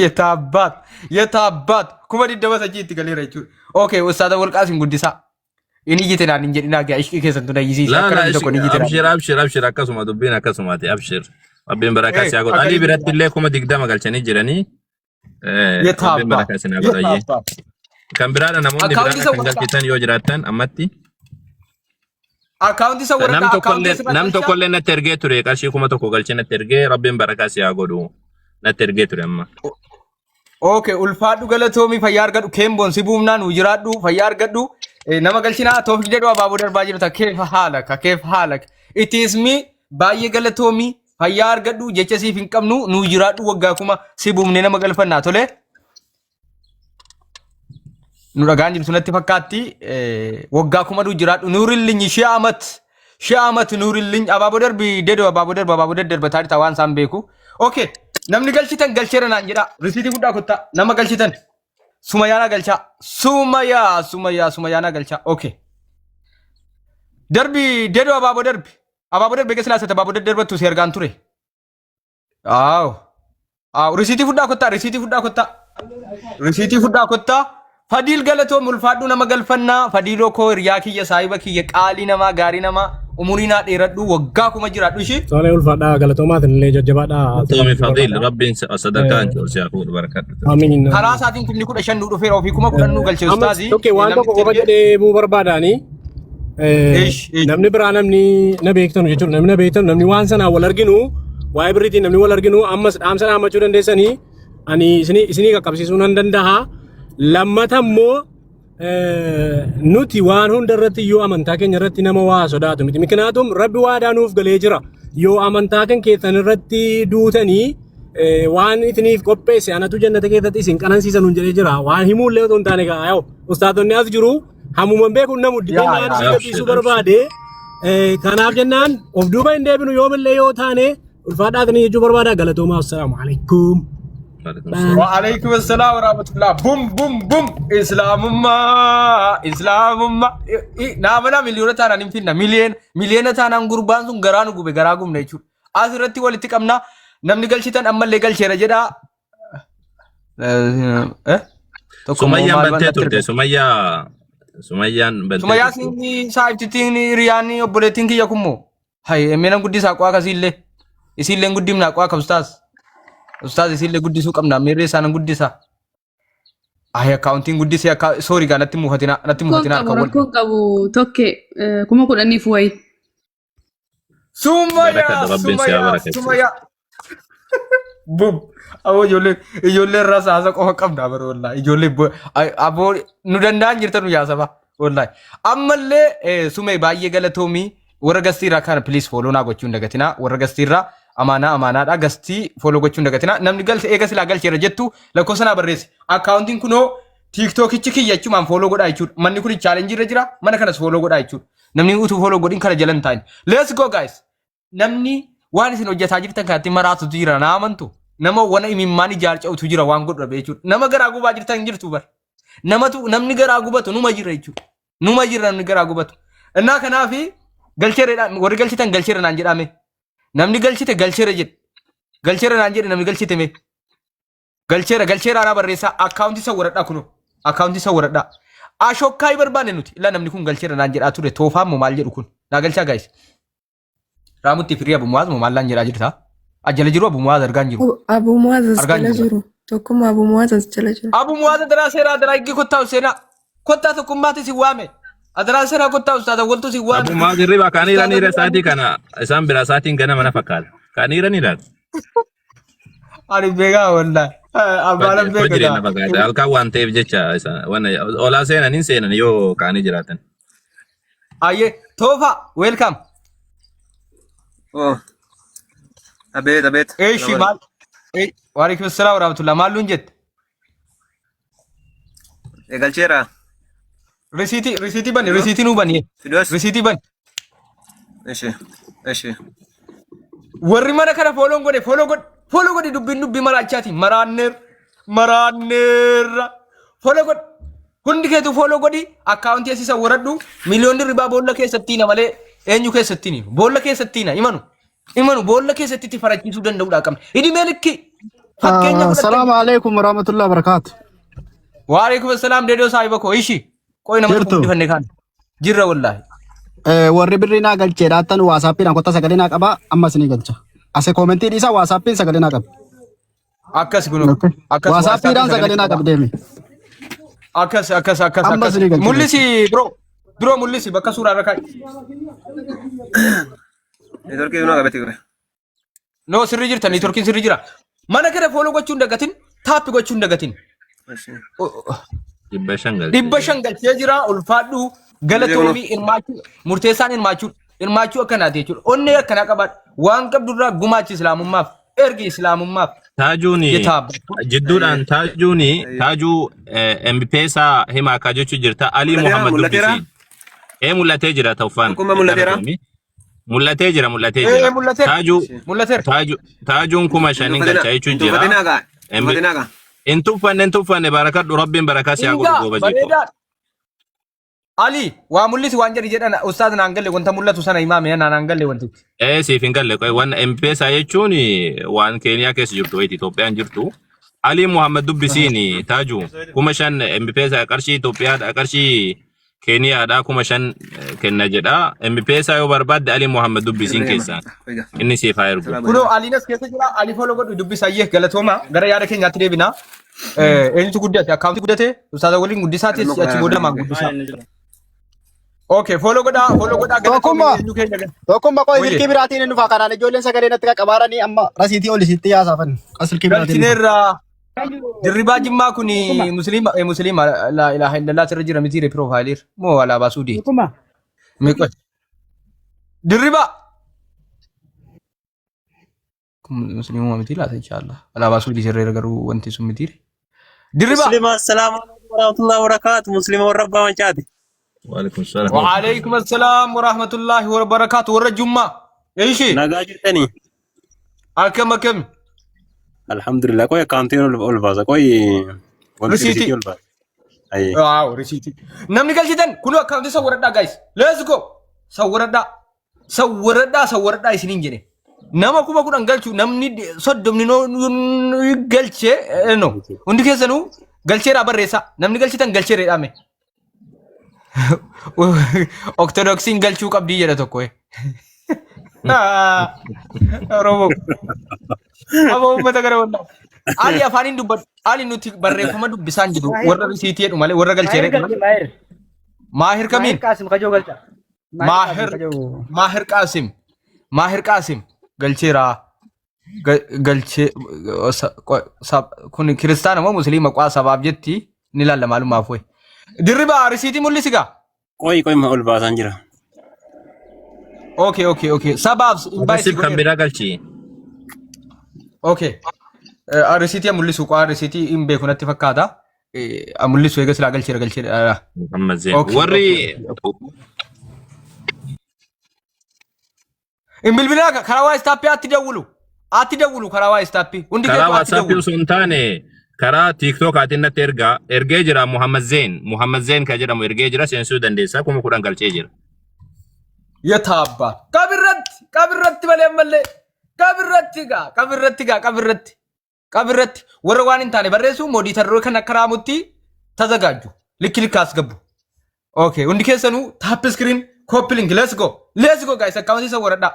Yetaabbaat yetaabbaat 20,000 sachii itti galeera jechuudha. Okay ustaaza Walqaasim guddisaa. Inni iyyite naan hin jedhinaa gaa ishqii keessantu na iyyisiise Laa akka laa namni tokko ni iyyite naan. abshir abshir abshir akkasuma dubbiin akkasumaati abshir. Rabbiin barakaa si haa godhu. Akka Alii inni biratti illee 20,000 galchanii jiranii. Rabbiin Yetaabbaat barakaa isin haa godhu ayyee. yetaabbaat. Kan biraadha namoonni Akkaawuntii biraadha isa kan waraqaa galchitan yoo jiraattan ammatti. akkaawuntii isa Nam waraqaa akkaawuntii tokkollee asirraa nam galchaa. tokkollee natti ergee ture qarshii 1000 galchee natti ergee Rabbiin barakaa si haa godhu natti ergee ture amma. Okay, ulfaadhu galatoomii fayyaa argadhu keemboon si buumnaa nu jiraadhu fayyaa argadhu nama galchinaa toofik jedhu abaaboo darbaa jirta keef haalaka keef haalaka it is me baay'ee galatoomii fayyaa argadhu jecha siif hin qabnu nu jiraadhu waggaa kuma si buumnee nama galfannaa tole nu dhagaan jirtu natti fakkaatti waggaa kuma nu jiraadhu nuurillinyi shii amat shii amat nuurillinyi abaaboo darbi dedoo abaaboo darba abaaboo daddarbataa jirta waan isaan beeku okay namni galchitan galcheera naan jedha risiitii guddaa kottaa nama galchitan sumayaanaa galchaa sumayaa sumayaa sumayaanaa galchaa okay darbi dedoo abaaboo darbi. Abaaboo darbee keessa laasate abaaboo daddarbattu si argaan ture. Aaw. Aaw risiitii fudhaa kottaa risiitii fudhaa kottaa. Risiitii fudhaa kottaa. Fadiil galatoom ulfaadhuu nama galfannaa Fadiiloo koo hiriyaa kiyya saahiba kiyya qaalii namaa gaarii namaa umurii naa dheeradhu waggaa kuma jiraadhu ishii. Tolee ulfaadhaa galatoomaatiin illee jajjabaadhaa. Galatoomii Fadiil rabbiin sadarkaan si haa fuudhu barakadhu. Amiin. Karaa isaatiin 15,000 nu dhufeera ofii 10,000 nu galche Amma ustaazii. tokko waan Namni tokko qofa itti erge. jedhee buu barbaadaanii. Ish, ish. Namni biraa namni na beektanu jechuudha. Namni na beektanu namni waan sanaan wal arginu waa'ee birriitiin namni wal arginu ammas dhaamsa dhaammachuu dandeessanii ani isinii isinii qaqqabsiisuu nan danda'a. Lammata immoo nuti waan hunda irratti yoo amantaa keenya irratti nama waa sodaatu miti. Miknaatum rabbi waadaa nuuf galee jira. Yoo amantaa kan keessan irratti duutanii waan isiniif qopheesse anatu jannata keessatti isin qanansiisa nuun jedhee jira. Waan himuullee otoo hin taane gaa yaa'u ustaatonni as jiru. Hamuman beeku namu Yaa dibee yaa. si gadhiisuu barbaade. Kanaaf jennaan of duuba hin deebinu yoomillee yoo taane ulfaadhaatanii jechuu barbaada. Galatoomaa. Assalaamu alaikum. Wa alaikum assalam wa rahmatullah. Bum bum bum. Islaamummaa Islaamummaa. Naamana miliyoona taanaan hin finna. Miliyoona miliyoona taanaan gurbaan sun garaa nu gube garaa gubna jechuudha. Asirratti walitti qabna. Namni galchitan ammallee galcheera jedhaa. Eh? Tokko immoo Sumayyaan maal bantee natti turte. erga. Sumayyaa Sumayyaan bantee Sumayyaa turte. siin saayibtittiin hiriyaan obboleettiin kiyya kummoo. Hay meena guddisaa qo'aa kasiillee. Isiillee guddifnaa qo'aa ka ustaaz. Ustaaz isiillee guddisuu qabna. Meerree isaan guddisaa. Ay akkaawuntiin guddisee akka soorii gaa natti muufatina natti Rakkoon muufatina qabu harka wal. rakkoon qabu tokke 10,000f wayi. Sumayyaa Barakadha rabbiin si haa Sumayyaa barakachiisu. Sumayyaa. Bum. Aboo ijoollee ijoollee irraa saasa qofa qabna bara wallahi ijoollee aboo nu danda'an jirtan nu yaasaba wallahi. Ammallee sumee baay'ee galatoomii warra gastii irraa kana please follow naa gochuu hin dagatinaa warra gastii irraa amaanaa amaanaadha gastii follow gochuu hin dagatinaa namni galche eega silaa galcheera jettu lakkoofsa naa barreessi akkaawuntiin kunoo tiiktookichi kiyya jechumaan follow godhaa jechuudha manni kun chaalenjii irra jira mana kanas follow godhaa jechuudha namni utuu follow godhin kana jala hin taa'in let's go guys. Namni waan isin hojjetaa jirtan kanatti maraatutu jira na amantu. Nama wana imimmaan ijaarca'utu jira waan godhu dhabe jechuudha. Nama garaa gubaa jirtan hin jirtu bar. Namatu namni garaa gubatu numa jira jechuudha. Numa jira namni garaa gubatu. Innaa kanaafi galcheera warri galchitan galcheera naan jedhame. Namni galchite galcheera jedhe. Galcheera naan jedhe namni galchite mee. Galcheera galcheera anaa barreessaa akkaawuntii isa waradhaa kunoo akkaawuntii isa waradhaa. Ashokkaa barbaanne nuti illaa namni kun galcheera naan jedhaa ture toofaa moo maal jedhu kun naa galchaa gaayis. Raamutti firii Abu Muwaaz moo maallaan jedhaa jirta? Ajjala jiru Abu Muwaaz argaan jiru. Abu Muwaaz as Argaan jala jiru. jiru. Tokkummaa Abu Muwaaz as jala jiru. Abu Muwaaz adaraa seeraa adaraa eeggi kottaa seenaa. Kottaa tokkummaatti si waame. Adaraa seeraa kottaa ustaaza waltu si waame. Abu Muwaaz hirriba kaaniira Ustaaza niira sa'aatii kana isaan biraa sa'aatiin ganama na fakkaata. Kaaniira ni laata. Ani beekaa wallahi. Abbaan beeka Fajriin na gaa. fakkaata. Halkan waan ta'eef jecha isa- waan olaa seenan hin seenan yoo kaanii jiraatan. Ayyee toofa welcome. Oh, abeet abeet. Eeshi maal? Waalaikum salaam warahmatullah. Maal nuun jette? Galcheera. Risiitii risiitii bani risiitii nuu bani. Fidos. Risiitii bani. Ishi ishi. Warri mana kana fooloon godhe fooloo godhe fooloo godhe dubbiin dubbii maraachaati maraanneer maraanneerra fooloo godhe hundi keetu fooloo godhi akkaawuntii asiisa waradhu miliyoonni ribaa boolla keessatti na malee eenyu keessatti boolla keessatti na imanu imanu boolla keessatti itti farachiisuu danda'uudha qabna idimee likki fakkeenya fudhattanii Assalamu alaikum warahmatullahi wabarakatuh. Waalaikum assalaam deedoo saahiba koo ishi qoy nama tokko Jirtu. guddifanne kaan jirra wallaahi. Warri birrii naa galchee dhaattan waasaappiidhaan kottaa sagalee naa qabaa amma isinii galcha. Ase koomentii dhiisaa waasaappiin sagalee naa qaba. Akkas kunoo Okay. akkas Waasaappiidhaan waasaappiin sagalee sagalee naa qaba. qabi deemi. Akkas akkas akkas Amma akkas isinii galcha. mul'isi bro bro mul'isi bakka suuraa irra kaa'i. Neetworkii dunaa qabate ture. No sirrii jirta neetworkiin sirrii jira. Mana kana fooloo gochuu hin dagatin taappi gochuu hin dagatin. 500 galchee 500 galchee jira ulfaadhu galatoomii hirmaachuu murteessaan hirmaachuu hirmaachuu akkanaati jechuudha. Onnee akkanaa qabaadhu waan qabdurraa gumaachi islaamummaaf ergi islaamummaaf. Taajuun Jetaa jidduudhaan taajuun taajuu MPSA himaa akka jechuu jirta Alii Mul'ateera Muhammad mul'ateera. dubbisi. Ee mul'atee jira Tawfaan. Tokkummaa mul'ateera. Galatoomi. Mul'atee jira mul'atee Ee jira. mul'ateera Taajuu mul'ateera. taaju taajuun 5,000 galcha jechuun Hin jira. tuffatinaa gaa. Hin tuffatinaa gaa. Hin tuffanne hin tuffanne barakadhu rabbiin barakaa si haa godhu Ingaa gooba jechuudha. bareedaa. Ali waa mul'isi waan jedhi jedhan ustaaz naan galle wanta mul'atu sana himaa mee naan galle wantichi. Ee siif hin galle qoy waan M-Pesa jechuun waan Keeniyaa keessa jirtu wayiiti Itoophiyaan jirtu. Alii Muhammad dubbisiin taaju 5000 M-Pesa qarshii Itoophiyaadha qarshii Keeniyaadha 5000 kenna jedha. M-Pesa yoo barbaadde Alii Muhammad dubbisiin keessaan inni siif haa ergu. Kunoo Aliin as keessa jira Ali follow godhu dubbisa ayyee galatooma gara yaada keenyaatti deebina. Eenyutu guddate akkaawuntii guddate ustaaza waliin guddisaatis achi booda maan guddisaa. Okay follow godhaa follow godhaa galatoomii Tokkummaa. eenyu keenya gala. Tokkummaa qoy Wayye. silkii biraatiin hin dhufa kanaan ijoolleen sagalee natti qaqqabaaranii amma rasiitii ol isitti yaasaafan. Silkii biraatiin hin dhufa. Galchineerra Dirribaa Jimmaa kun musliima musliima laa ilaaha illallah sirra jira mitiire piroofaayiliir moo alaabaa suudii. Tokkummaa. Meeqa? Dirribaa. Kun musliimuma miti laata inshaallah. Alaabaa suudii sirreera garuu wanti sun mitiire. Dirribaa. Muslima assalaamu alaikum warahmatullahi wabarakatuh. Muslima warra abbaa mancaati. Waalaikum salaam. Waalaikum assalaam warahmatullahi wabarakatuh warra Jummaa. Ishi Nagaa jirtanii? akkam akkam. Alhamdulillah. Qoy akkaawuntiin ol ol baasa. Qoy wanti Risiitii. risiitii ol baasa. Ayyee. Waaw risiitii. Namni galchitan kunoo akkaawuntii sawwaradhaa guys. Let's go. Sawwaradhaa. Sawwaradhaa sawwaradhaa isiniin jedhe. Nama 10,000 galchu namni 30 galche no. Hundi keessanuu galcheeraa barreessaa. Namni galchitan galcheera jedhame. Ortodoksiin galchuu qabdii jedha tokko. Oromoo. Aboo uummata gara wallaa. Ali afaaniin dubbadhu. Ali nuti barreeffama dubbisaan jiru warra risiitii jedhu malee warra galcheera Maahir jedhu galche malee. Maahir. Maahir Maahir kamiin? Qaasim kajoo galcha. Maahir Qaasim Maahir kajoo. Maahir Qaasim. Maahir Qaasim galcheera. Galchee kun kiristaana moo musliima qaa sabaaf jetti ni laalla maalumaaf wayi. Dirribaa risiitii mul'isi gaa. Qoy qoy ol baasaan jira. Okay okay okay sabaaf invite Siif kan godheera. biraa galchi. Okay. Risiitii mul'isu qaa risiitii hin beeku natti fakkaata. Mul'isu eega silaa galcheera galcheera. Muhammad Zain. Okay Warri okay okay. Hin bilbilaa karaa waayistaappii atti dawwulu. Atti dawwulu karaa waayistaappii. Hundi karaa keetu atti WhatsApp dawwulu. osoo hin taane karaa TikTokaatiin natti ergaa ergee jira Muhammad Zain. Muhammad Zain kan jedhamu ergee jira seensuu dandeessaa 10,000 galchee jira. Yataabba. Qabirratti qabirratti malee ammallee qabirratti gaa qabirratti gaa qabirratti. Qabirratti warra waan hin taane barreessu moodiitarroo kan akka raamutti tazagaaju. Likki likka as gabbu. Okay, hundi keessanuu tap screen copy link let's go. Let's go guys akkaawuntii sawwaradhaa.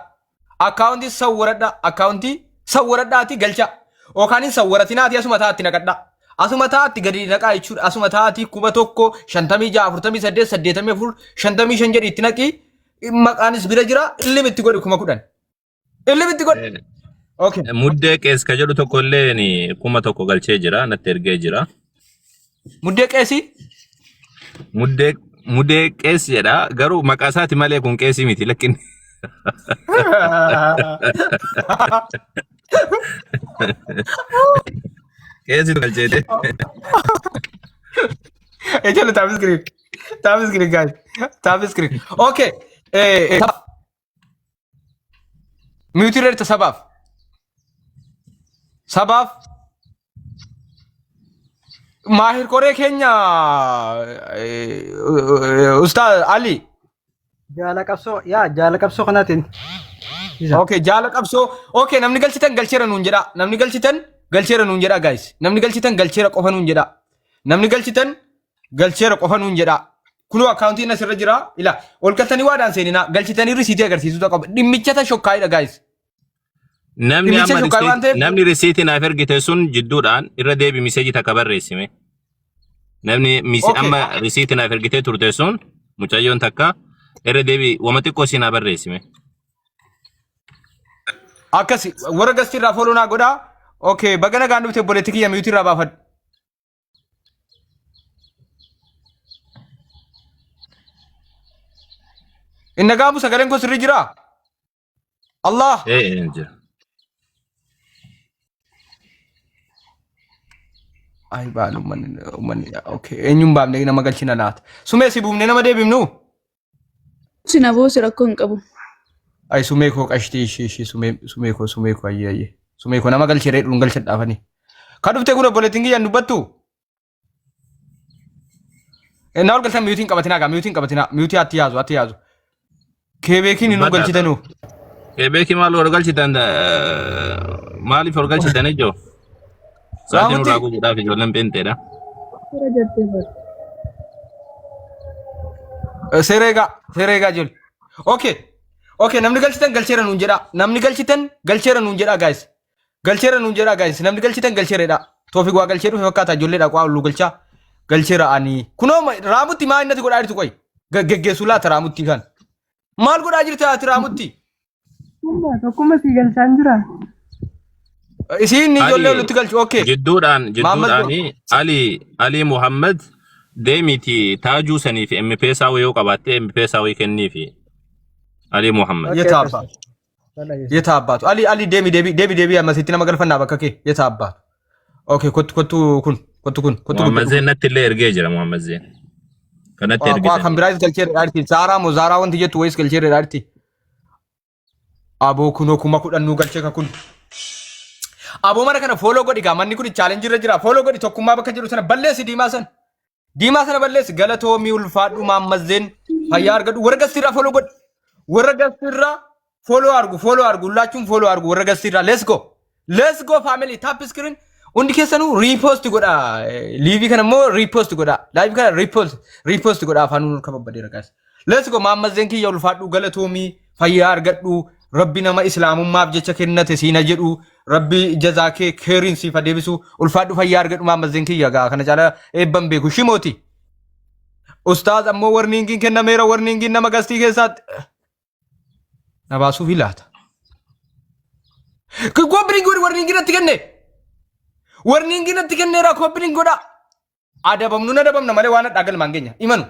Akkaawuntii sawwaradhaa. Akkaawuntii sawwaradhaati galcha. Yookaan hin sawwaratinaati asuma taa'atti naqadhaa. Asuma taa'atti gadi naqaa jechuudha. Asuma taa'atti 1000 56 48 84 55 jedhi itti naqi. Maqaanis bira jira. Ilmi itti godhi 10,000. Ilmi itti godhi. Okay. Muddee qees ka jedhu tokko illee ni 1000 galchee jira natti ergee jira. Muddee qeesii? Muddee muddee qees jedha garuu maqaa isaati malee kun qeesii miti lakkin. Qeesii galcheete. Ejjala tap screen. Tap screen guys. Tap screen. Okay. Eh, Mute irra jirta sabaaf. Sabaaf. Maahir koree keenya Ustaaz Ali. Jaala qabsoo yaa jaala qabsoo kanaatiin. Isa. Okay, jaala qabsoo. Okay, namni galchitan galcheera nuun jedha. Namni galchitan galcheera nuun jedha guys. Namni galchitan galcheera qofa nuun jedha. Namni galchitan galcheera qofa nuun jedhaa. Kunoo akkaawuntiin asirra jira. Ila ol galtanii waadaan seeninaa galchitanii risiitii agarsiisuu qaba. Dhimmicha shokkaayidha guys. Namni Dhimmicha amma shokkaayii waan ta'eef namni risiitii naaf ergite sun jidduudhaan irra deebi miseejii takka barreessime. Namni misi okay. amma risiitii naaf ergitee turte sun mucayyoon takka irra deebi wama xiqqoo si naa barreessime. Akkasi warra gastii irraa follow naa godhaa. Okay baga nagaan dhufte obboleetti kiyya miyuutii irraa baafadhu. Hin dhaga'amu sagaleen koo sirrii jiraa? Allah! Ee ee jira. Ay baal ummanni ummanni okay eenyuun baafnee nama galchina laata? Sumee si buufnee nama deebifnu? Si na buusi rakkoo hin qabu. Ay sumee koo qashtii ishii ishii sumee sumee koo sumee koo ayyee ayyee sumee koo nama galchee reedhuun galchadhaafanii. Ka dhufte kun obboleettiin kiyyaan dubbattu? Na ol galtan miyuutiin qabatinaa gaa miyuutiin qabatinaa miyuutii atti yaazu atti yaazu. Keebeekiin hin Dubbadhaa. galchitanuu. Keebeekii maal ol galchitan maaliif ol galchitan ijoo? Sa'aatiin Raamutti. nurraa gubuudhaaf ijoolleen peenteedha. Seera jettee bara. Seera eegaa seera eegaa jiru. Okay. Okay namni galchitan galcheera nuun jedhaa. Namni galchitan galcheera nuun jedhaa guys. Galcheera nuun jedhaa guys. Namni galchitan galcheeredha. Toofiq waa galchee dhufe fakkaata ijoolleedha qaa olluu galchaa. Galcheera ani. Kunoo raamutti maa innati godhaa jirtu qoy. Geggeessuu laata raamutti kan. Maal godhaa jirta ati raamutti? Tokkummaa tokkummaa sii galchaan jira. Isiin ijoollee Ali walitti galchu. Okay. jidduudhaan Mahammad jidduudhaani Ali Ali Muhammad deemiti taajuu sanii fi MP-saa yoo qabaatte MP-saa wayii kenniifi Ali Muhammad. Okay, Yetaa abbaa. Yetaa abbaatu. Ali Ali deemi deebi deebi deebi ammasitti nama galfannaa bakka kee. Yetaa abbaatu. Okay kottu kottu kun kottu kun kottu Muhammad guddadhu Zeen kun. natti illee ergee jira Muhammad Zeen. Kanatti Waa kan ergisanii. biraayis galcheera dhaarti. Zaaraa moo Zaaraa wanti jettu wayis galcheera dhaarti. Aboo kunoo 10,000 nuu galchee ka kun. Aboo mana kana fooloo godhi gaa manni kun chaalenjii irra jira. Fooloo godhi tokkummaa bakka jedhu sana balleessi diimaa sana. Diimaa sana balleessi galatoomii ulfaadhu maammazzeen fayyaa argadhu warra gastiirraa fooloo godhi. Warra gastiirraa fooloo argu fooloo argu laachuun fooloo argu warra gastiirraa let's go. Let's go family tap screen hundi keessanuu repost godha. Liivii kana immoo repost godha. Live kana repost repost godha afaan nuun kababbadeera guys. Let's go maammazzeen kiyya ulfaadhu galatoomii fayyaa argadhu rabbi nama islaamummaaf jecha kennate siina jedhu rabbi jazaa kee keeriin siif haa deebisu ulfaadhu fayyaa argadhu maammazzeen kiyya gaa kana caala eebban beeku shimooti. Ustaaz ammoo warniingiin kennameera warniingiin nama gastii keessaatti na baasuuf laata. Koppiliin godhi warniingii natti kenne. Warniingii natti kenneera koppiliin godha. Adabamnu na adabamna malee waan hadhaa galmaan geenya. Imanu.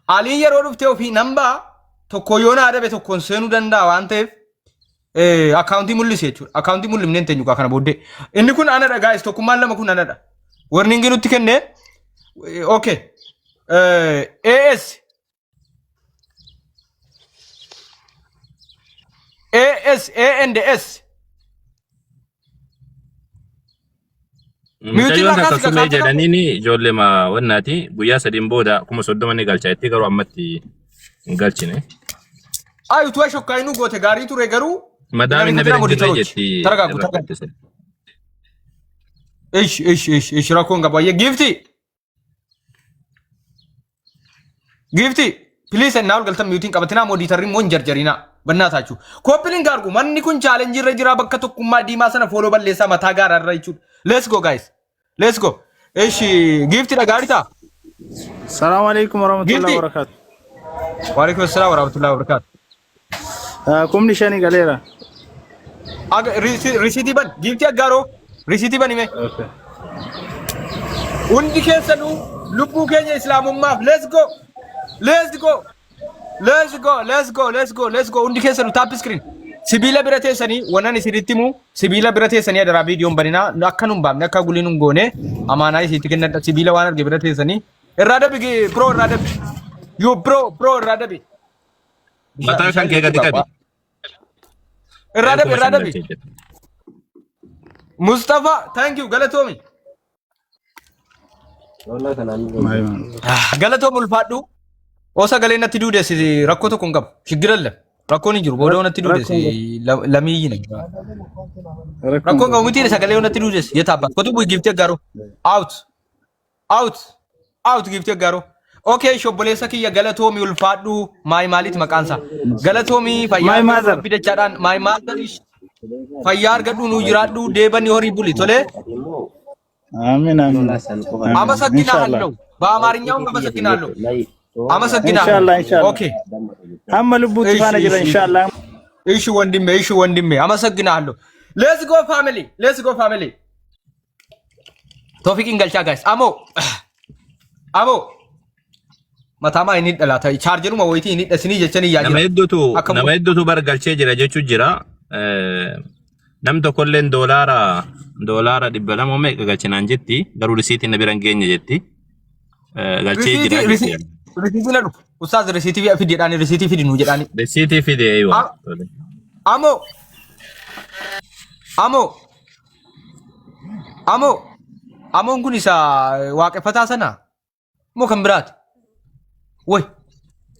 Aliin yeroo dhuftee ofii nan ba'a tokko yoo na adabe tokkoon seenuu danda'a waan ta'eef akkaawuntii mul'ise jechuudha. Akkaawuntii mul'ifnee hin teenyu kana booddee. Inni kun anadha gaayis tokkummaan lama kun anadha. Warniingii nutti kenne okay. AS A S A and S. Mute Mucayyoon irraa takka kaasi sumee kaasa qabu. jedhaniin ijoollee wannaati guyyaa sadiin booda 30,000 ni galcha jetti garuu ammatti hin galchine. Ay utuu ashokkaayinuu goote gaarii ture garuu hin Madaamin na bira ariifatina hin jirre moditorochi. jetti Taragaagu irra taragaagu. kattise. Ish ish ish ish rakkoon qabu. Ayyee giifti. Giifti please ennaa ol galtan miyuutiin qabatinaa moodiitarri immoo hin jarjarinaa bannaa taachuu. Koppiliin gaargu manni kun chaalenjii irra jira bakka tokkummaa diimaa sana fooloo balleessaa mataa gaaraa irra jechuudha. Let's go guys. Let's go. Eshi giifti dhagaa jirtaa? Salaam alaikum warahmatullahi Giifti. wabarakatuh. Waalaikum assalaam warahmatullahi wabarakatuh. 5,000 galeera. Aga risiitii ban giiftii aggaaroo risiitii bani mee. Okay. Hundi keessanuu lubbuu keenya islaamummaaf let's go let's go let's go let's go let's go let's go hundi keessanuu tap screen sibiila bira teessanii wannan isinitti himu sibiila bira teessanii adaraa viidiyoon baninaa akka nun baafne akka gulii nun goone amaanaa isitti kennadha sibiila waan arge bira teessanii irraa dabi bro irraa dabi you bro bro irraa dabi Mataa kan kee gadi qabi. Irraa dabi kuma irraa shan dabi. galchee jira. Mustafa thank you galatoomi. Galatoomi ulfaadhu. Oo sagalee natti duudeessi rakkoo tokko hin qabu. Shiggiralla. Rakkoon hin jiru. Booda natti duudeessi lamii na. Rakkoon qabu miti sagalee natti duudeessi. Yetaa abbaa. Kotu bu'i giftee garuu. Out. Out. Out giiftii Aggaaroo. Okay, shobboleessa kiyya galatoomi ulfaadhu maay maaliiti maqaan isaa? Galatoomi fayyaa My argadhu mother. rabbi dachaadhaan maay mother fayyaa argadhu nuu jiraadhu deebani horii buli tolee. Amiin amiin. Amiin. አመሰግናለሁ። Inshallah. በአማርኛውም አመሰግናለሁ። አመሰግናለሁ። Inshallah inshallah. ኦኬ Hamma lubbuutti እሺ faana jira እሺ inshallah. እሺ ወንድሜ እሺ ወንድሜ አመሰግናለሁ። ሌትስ ጎ ፋሚሊ ሌትስ ጎ ፋሚሊ Toofiqiin galchaa guys. Amoo. Amoo. Mataa maa inni dhalaata. Chaarjeruma wayitii inni dhasinii jechanii yaa Nama jira. hedduutu Akka nama hedduutu bar galchee jira jechuu jira. Nam tokkolleen doolaara 200 meeqa galchinaan jetti garuu risiitiin na bira hin geenye jetti. Galchee jira Risiitii jetti. risiitii na dhufu. Ustaaz risiitii fidi jedhaani risiitii fidi nuu jedhaani. Risiitii fide eeywa. Amoo. Amoo. Amoo. Amoon kun isa waaqeffataa sana moo kan biraati? Way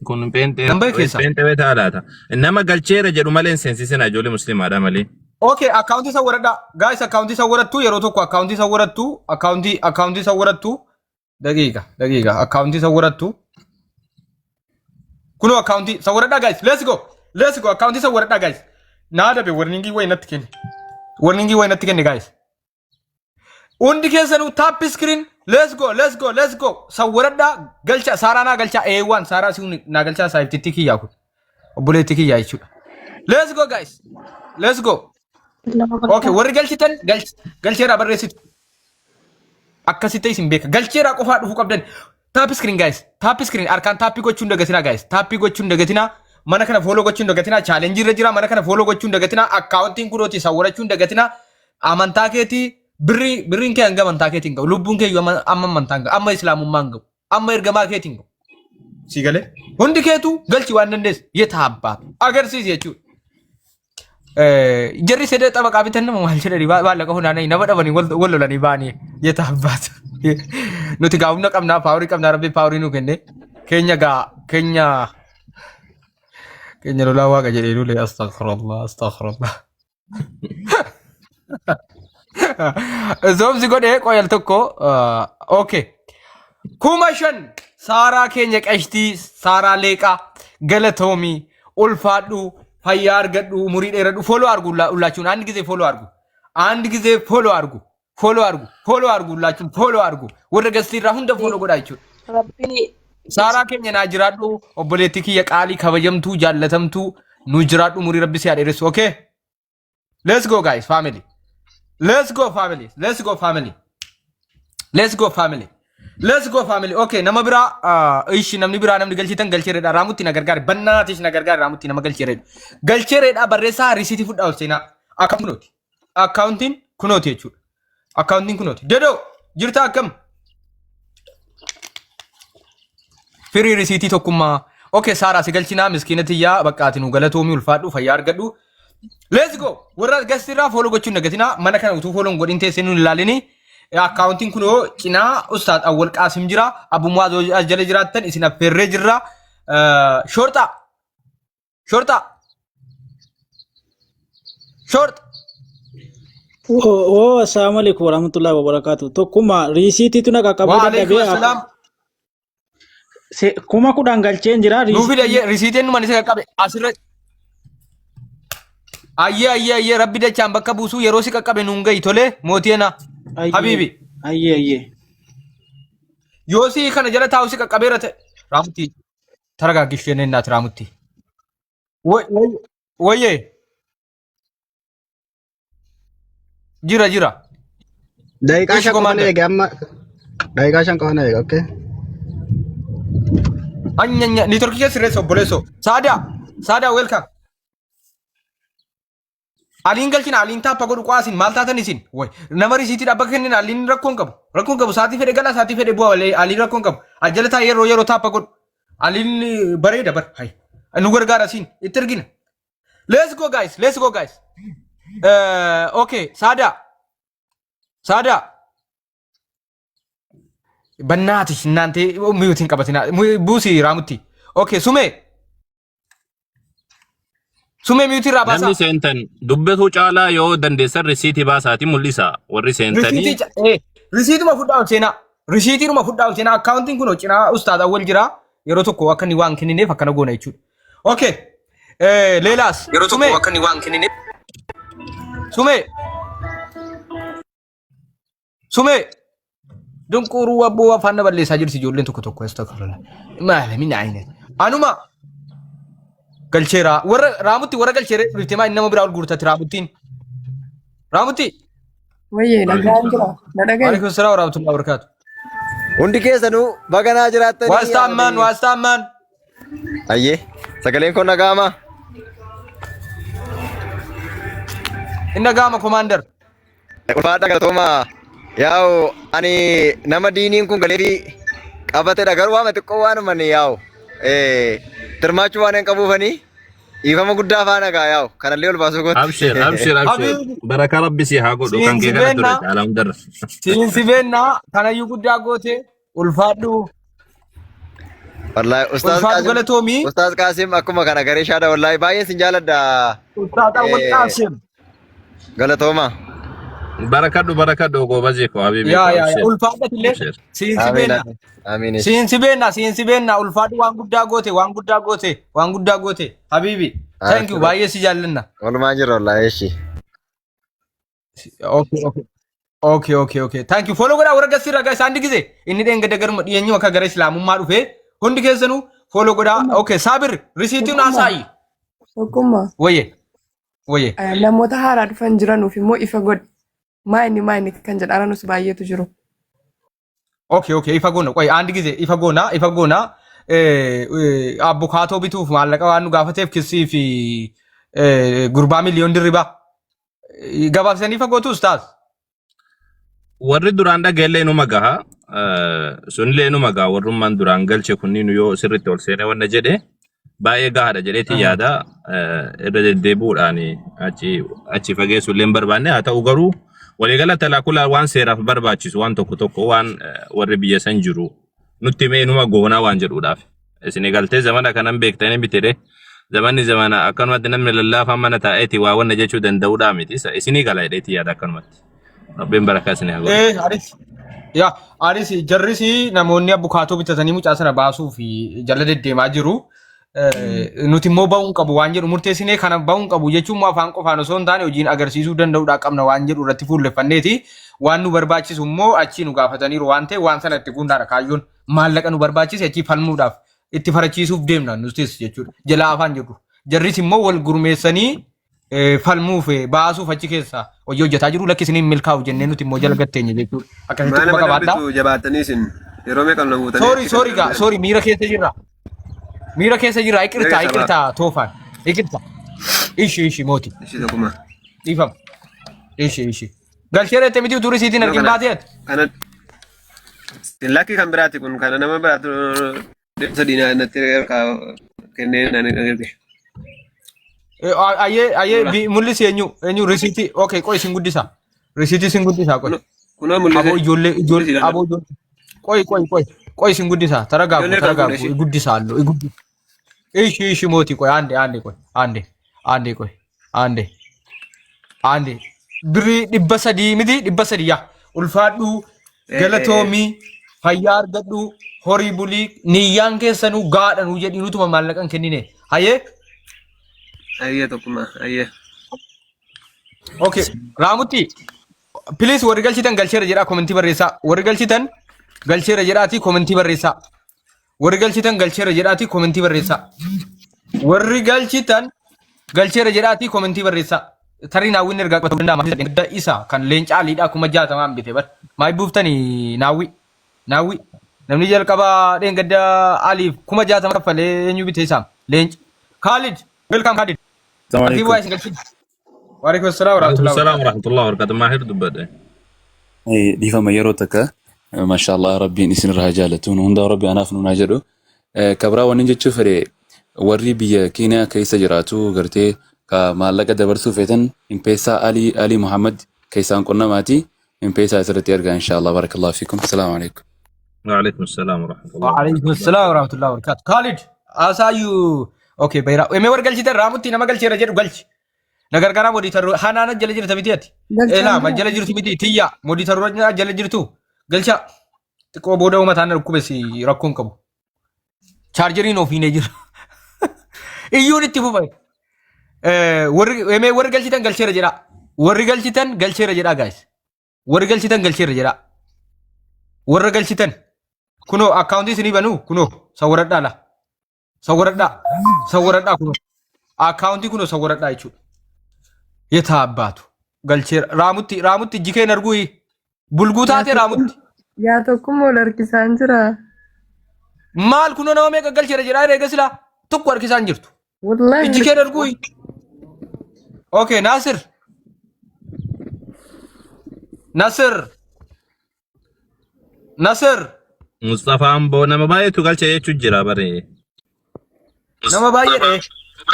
Kun pheenxee nan bahe keessaa. pheenxee beetaa laata. Nama galcheera jedhu malee hin seensisina ijoollee musliimaadha malee. Okay, akkaawuntii isa waradhaa. Guys, akkaawuntii isa warattu yeroo tokko akkaawuntii isa warattu akkaawuntii akkaawuntii isa warattu daqiiqa daqiiqa akkaawuntii isa warattu. Kunoo akkaawuntii isa waradhaa guys. Let's go. Let's go akkaawuntii isa waradhaa guys. Naa dabe warningii wayi natti kenne. Warningii wayi natti kenne guys. Hundi keessanuu tap screen let's go let's go let's go sawwaradhaa galcha saaraa naa galchaa eewwan saaraa si naa galchaa saayibtittii kiyyaa kun obboleettii kiyyaa jechuudha. Let's go guys let's go. Okay warri galchitan galcheeraa barreessitu. Akkasitti isin beeka galcheeraa qofaa dhufuu qabdan. Tap screen guys tap screen harkaan taappii gochuun dagatinaa guys taappii gochuun dagatinaa mana kana follow gochuun dagatinaa challenge irra jira mana kana follow gochuun dagatinaa akkaawuntiin kunooti sawwarachuun dagatinaa amantaa keetii birrii birriin kee hanga amantaa keetiin ga'u lubbuun kee iyyuu amma amma amantaa hin ga'u amma islaamummaa hin ga'u amma ergamaa keetiin ga'u si galee hundi keetu galchi waan dandeessu yeta abbaatu agarsiisi jechuudha. Jarri sedee xabaqaa bitan nama maal jedhanii maallaqa funaananii nama dhabanii wal lolanii ba'anii yeta abbaatu. Nuti gaa humna qabnaa paaworii qabnaa rabbi paaworii nu kenne keenya gaa keenya keenya lolaa waaqa jedhee lole astaghfirullah astaghfirullah. Zoomsi godhee qoyal tokko okay. 5000 Saaraa keenya qashtii Saaraa Leeqaa galatoomii ulfaadhu fayyaa argadhu umurii dheeradhu follow argu ullaachuun አንድ ጊዜ follow argu አንድ ጊዜ follow argu follow argu follow argu ullaachuun follow argu warra gastii irraa hunda follow godhaa jechuudha. Rabbi Saaraa keenya naa jiraadhu obboleettii kiyya qaalii kabajamtuu jaallatamtuu nu jiraadhu umurii rabbi si haa dheeressu okay. Let's go guys family. Let's go family. Let's go family. Let's go family. Let's go family. Okay, nama biraa ishi namni biraa namni galchitan galcheeredha. Raamutti na gargaari. Bannaatis na gargaari raamutti nama galcheeredha. Galcheeredha barreessaa risiitii fudhaa ol seenaa. Akkam kunooti. Akkaawuntiin kunooti jechuudha. Akkaawuntiin kunooti. Dedoo jirta akkam? Firii risiitii tokkummaa. Okay, Saaraa si galchinaa miskiina tiyyaa bakka ati nu galatoomii ulfaadhu fayyaa argadhu. Let's go. Warra guest irraa follow gochuun dagatinaa. Mana kana utuu follow hin godhin teessee nu hin ilaalini. Akkaawuntiin kunoo cinaa Ustaaz Awwal Qaasim jira. Abu Muwaaz as jala jiraattan isin affeerree jirra. Shorxaa. Shorxaa. Shorxa. Oo, assalamu alaikum warahmatullahi wabarakatuh. Tokkuma riisiitiitu na qaqqabuu Wa alaikum dadhabee assalaam. 10,000 galcheen jira Nuu fide riisiitiin. ayyee risiitiin numan isa qaqqabe asirra. Ayyee ayyee ayyee rabbi dachaan bakka buusuu yeroo si qaqqabe nuun gahi tolee mootii ana. Ayyee Habiibi. ayyee ayyee. Yoo si kana jala taa'u si qaqqabeera ta'e. Raamutti taragaaggish jenneen naati raamutti. Wayyee jira jira. Daqiiqaa Ishi 5 qofan commander. eege amma. Daqiiqaa 5 qofan eege, okay? Anyanya nitorkii keessa sirreessa obboleessoo. Saadaa Saadaa welcome. Aliin galchina aliin taappa godhu qaasin maal taatan isin way nama risiitii dhaabbata kennin aliin rakkoon qabu rakkoon qabu saatii fedhe gala saatii fedhe bu'a malee aliin rakkoon qabu ajjala taa'ee yeroo yeroo taappa godhu aliin bareeda bar hay nu gargaara siin itti ergina let's go guys let's go guys okay Saadaa Saadaa bannaati naantee miyuutiin qabatina buusi raamutti okay sumee Sumee miyuutii irraa baasaa. Namni seentan dubbatuu caalaa yoo dandeessan risiitii baasaatii mul'isa. Warri seentanii Risiitii risiituma fudhaa ol seenaa. Risiitiinuma fudhaa ol seenaa. Akkaawuntiin kun cinaa ustaaz awwal jira. Yeroo tokko akka inni waan kennineef akkana goona jechuudha. Okay. Leelaas. Yeroo tokko akka inni waan kennineef. Sumee. Sumee. Dunquuruu abboo afaan na balleessaa jirti ijoolleen tokko tokko astagfirullah. Maali min aynet. Anuma galcheera warra raamutti warra galcheera biftee maa inni nama biraa ol guurtatti raamuttiin. Raamutti. Wayyee nagaan jira. Na dhagahi. Waalaikum salaam warahmatullahi wabarakatuh. Hundi keessanuu baganaa jiraattanii Waastaa ammaan waastaa ammaan. Ayyee sagaleen kun dhaga'amaa? Inni dhaga'ama komaander. Ulfaadha galatoomaa. Yaa'u ani nama diiniin kun galeefi qabatedha garuu waama xiqqoo waanuma ni yaa'u tirmaachuu waan hin qabuufanii dhiifama guddaa faana gaa yaa'u kanallee ol baasuu kooti. Abshir, abshir, abshir. Habibi Barakaa rabbi si haa godhu kan siin kee si kana ture beennaa caalaa hundarra. siin si beennaa kanayyuu guddaa goote ulfaadhu. Wallaahi Ustaaz Ulfaadhu Qaasim galatoomii. Ustaaz Qaasim akkuma kana garee shaada wallaahi baay'een sin jaaladha. Ustaaz Awwal Eh, Qaasim. Galatooma. Barakadhu barakadhu goobazii koo habiibii Yaa koo yaa yaa abshir. ulfaadhatillee Abshir. siin si Amiin beenna. amiin. Amiin. Siin si beenna siin si beenna ulfaadhu waan guddaa goote waan guddaa goote waan guddaa goote habiibi. Thank you baay'ee si jaallanna. Walumaa jirra wallaahi eshi. Okay okay. Okay okay okay. Thank you. Follow godhaa warra gassirra guys isaan digize inni dheengadda garuma dhiyeenyuma akka gara islaamummaa dhufee hundi keessanuu follow godhaa. Okay Saabir risiitiin Tokkummaa. haasaayi. Tokkummaa. Wayye wayye. Namoota haaraa dhufan jiranuuf immoo ifa godhi. Maa inni maa inni kan jedhaanus baay'eetu jiru. Okay, okay, ifa goona. Qoy, aandi gize ifa goona, ifa goona. Abbukaatoo bituuf maallaqa waan nu gaafateef kissii fi gurbaa miliyoon dirribaa. Gabaabsanii ifa gootu ustaaz. Warri duraan dhaga'ellee numa gaha. Sunillee numa gaha. Warrummaan duraan galche kunniin yoo sirriitti ol seenee wanna jedhe baay'ee gahaadha jedheeti yaada. Irra deddeebi'uudhaan achi achi fageessu illee hin barbaanne haa ta'u garuu waliigala talaakulaa waan seeraaf barbaachisu waan tokko tokko waan warri biyya san jiru nutti himee numa goonaa waan jedhuudhaaf. Isin galtee zamana kanan beektanii mitire zamanni zamana akkanumatti namni lallaafaa mana taa'eeti waa wanna jechuu danda'uudhaa miti. Isinii gala jedheeti yaada akkanumatti. Rabbiin barakaa isinii haa godhu. Anis yaa anis jarris namoonni abukaatoo bitatanii mucaa sana baasuu fi jala deddeemaa jiru. Nuti immoo ba'uu hin qabu waan jedhu murteessinee kana ba'uu hin qabu jechuun immoo afaan qofaan osoo hin taane hojiin agarsiisuu danda'uudhaa qabna waan jedhu irratti fuulleffanneeti. Waan nu barbaachisu immoo achii nu gaafataniiru waan ta'eef waan sana itti guunnaadha kaayyoon maallaqa nu barbaachise achii falmuudhaaf itti farachiisuuf deemna nutis jechuudha. Jalaa afaan jirru. Jarris immoo wal gurmeessanii falmuuf baasuuf achi keessa hojii hojjetaa jiru lakki isiniin milkaa'u jennee nuti immoo jala gatteenya jechuudha. Akkasitti Maa quba nama qabaadhaa. darbitu jabaatanii isin yeroo meeqa na guutanii Sorry achi kan sorry gaa darbitan. sorry miira keessa jirra. Miira keessa jirra Miira iqirtaa keessa baa. iqirtaa toofaan iqirtaa. Ishi ishi mooti Ishii tokkuma. dhiifama. Ishi ishi. Galchee reette miti utuu risiitiin Kunoo argin kana baatee ati. kana sin lakkii kan biraati kun kana nama biraatu 300 natti kennee naan erge. Ayyee ayyee Lola. mul'isi eenyu eenyu risiitii okay qoy isin guddisa risiitii isin guddisa qoy Kunoo kunoo mul'ise. aboo ijoollee Mul'isi ijoollee ilaala. aboo ijoollee qoy qoy qoy qoy isin guddisa taragaagu Ijoollee irraa fuudhe taragaagu ishee. guddisa allo guddisa ishi ishi mootii qoy ande ande qoy ande ande qoy ande Ande birrii 300 miti 300 yaa ulfaadhuu galatoomii fayyaa argadhuu horii bulii niyyaan keessanuu gaadha nuu jedhii nutuma maallaqa hin kennine hayyee Ayyee tokkummaa ayyee. okay raamutti please warri galchitan galcheera jedhaa komentii barreessaa warri galchitan galcheera jedhaatii komentii barreessaa Warri galchitan galcheera jedhaatii komentii barreessaa. Warri galchitan galcheera jedhaatii komentii barreessaa. Tarii naawwiin ergaa qabatuu danda'a. Gadda isa kan leenca aliidhaa 60,000 bite bar. Maal buuftanii naawwii? Naawwii. Namni jalqaba dheengadda aliif 60,000 kaffalee eenyu bite isaa? Leenca. Kaalid. Welcome Kaalid. Assalamu Ati alaikum. waa isin galchine. Waalaikum salaam warahmatullahi Waalaikum salaam wabarakatuh. warahmatullahi wabarakatuh. Maahir dubbadhe. Dhiifama yeroo takka mashallah rabbiin isin irraa haa jaalatu nu hundaa rabbi anaaf nuun haa jedhu kabraa wanni jechuu fedhe warri biyya Keeniyaa keessa jiraatu gartee ka maallaqa dabarsuu feetan impeessaa Ali Ali Muhammad keessaan qunnamaati impeessaa asirratti ergaa inshallah barakallahu fiikum assalaamu alaikum. Waalaikum salaam warahmatullahi Waalaikum wabarakatuh. salaam warahmatullahi wabarakatuh. Khalid, asaayu. Okay, bayra. Emee warri galchitan raamutti nama galcheera jedhu galchi. Na gargaaraa modiitarru hanaana jala jirta miti ati. Galchaan Elaa ma jira. jala jirtu miti tiyya modiitarru jala jirtu. Galcha xiqqoo booda uummataan na dhukkube si rakkoon qabu. Chaarjeriin ofiinee jira. Iyyuun itti fufa. Warri emee warri galchitan galcheera jedhaa. Warri galchitan galcheera jedhaa guys. Warri galchitan galcheera jedhaa. Warra galchitan kunoo akkaawuntii isinii banuu kunoo sawwaradhaa laa. Sawwaradhaa. Sawwaradhaa kunoo. Akkaawuntii kunoo sawwaradhaa jechuudha. Yetaa abbaatu. Galcheera. Raamutti raamutti ijji kee hin arguu. Bulguu Yaa taatee tokkum raamutti. yaa tokkummaa ol harkisaan jira. Maal kunoo nama meeqa galcheera jedhaa eega silaa tokko harkisaan jirtu. Wallaahi Ijji kee hin arguu. Okay Naasir. Nasir. Nasir. Mustafaa Amboo nama baay'eetu galche jechuu jira bare. Nama baay'eedha.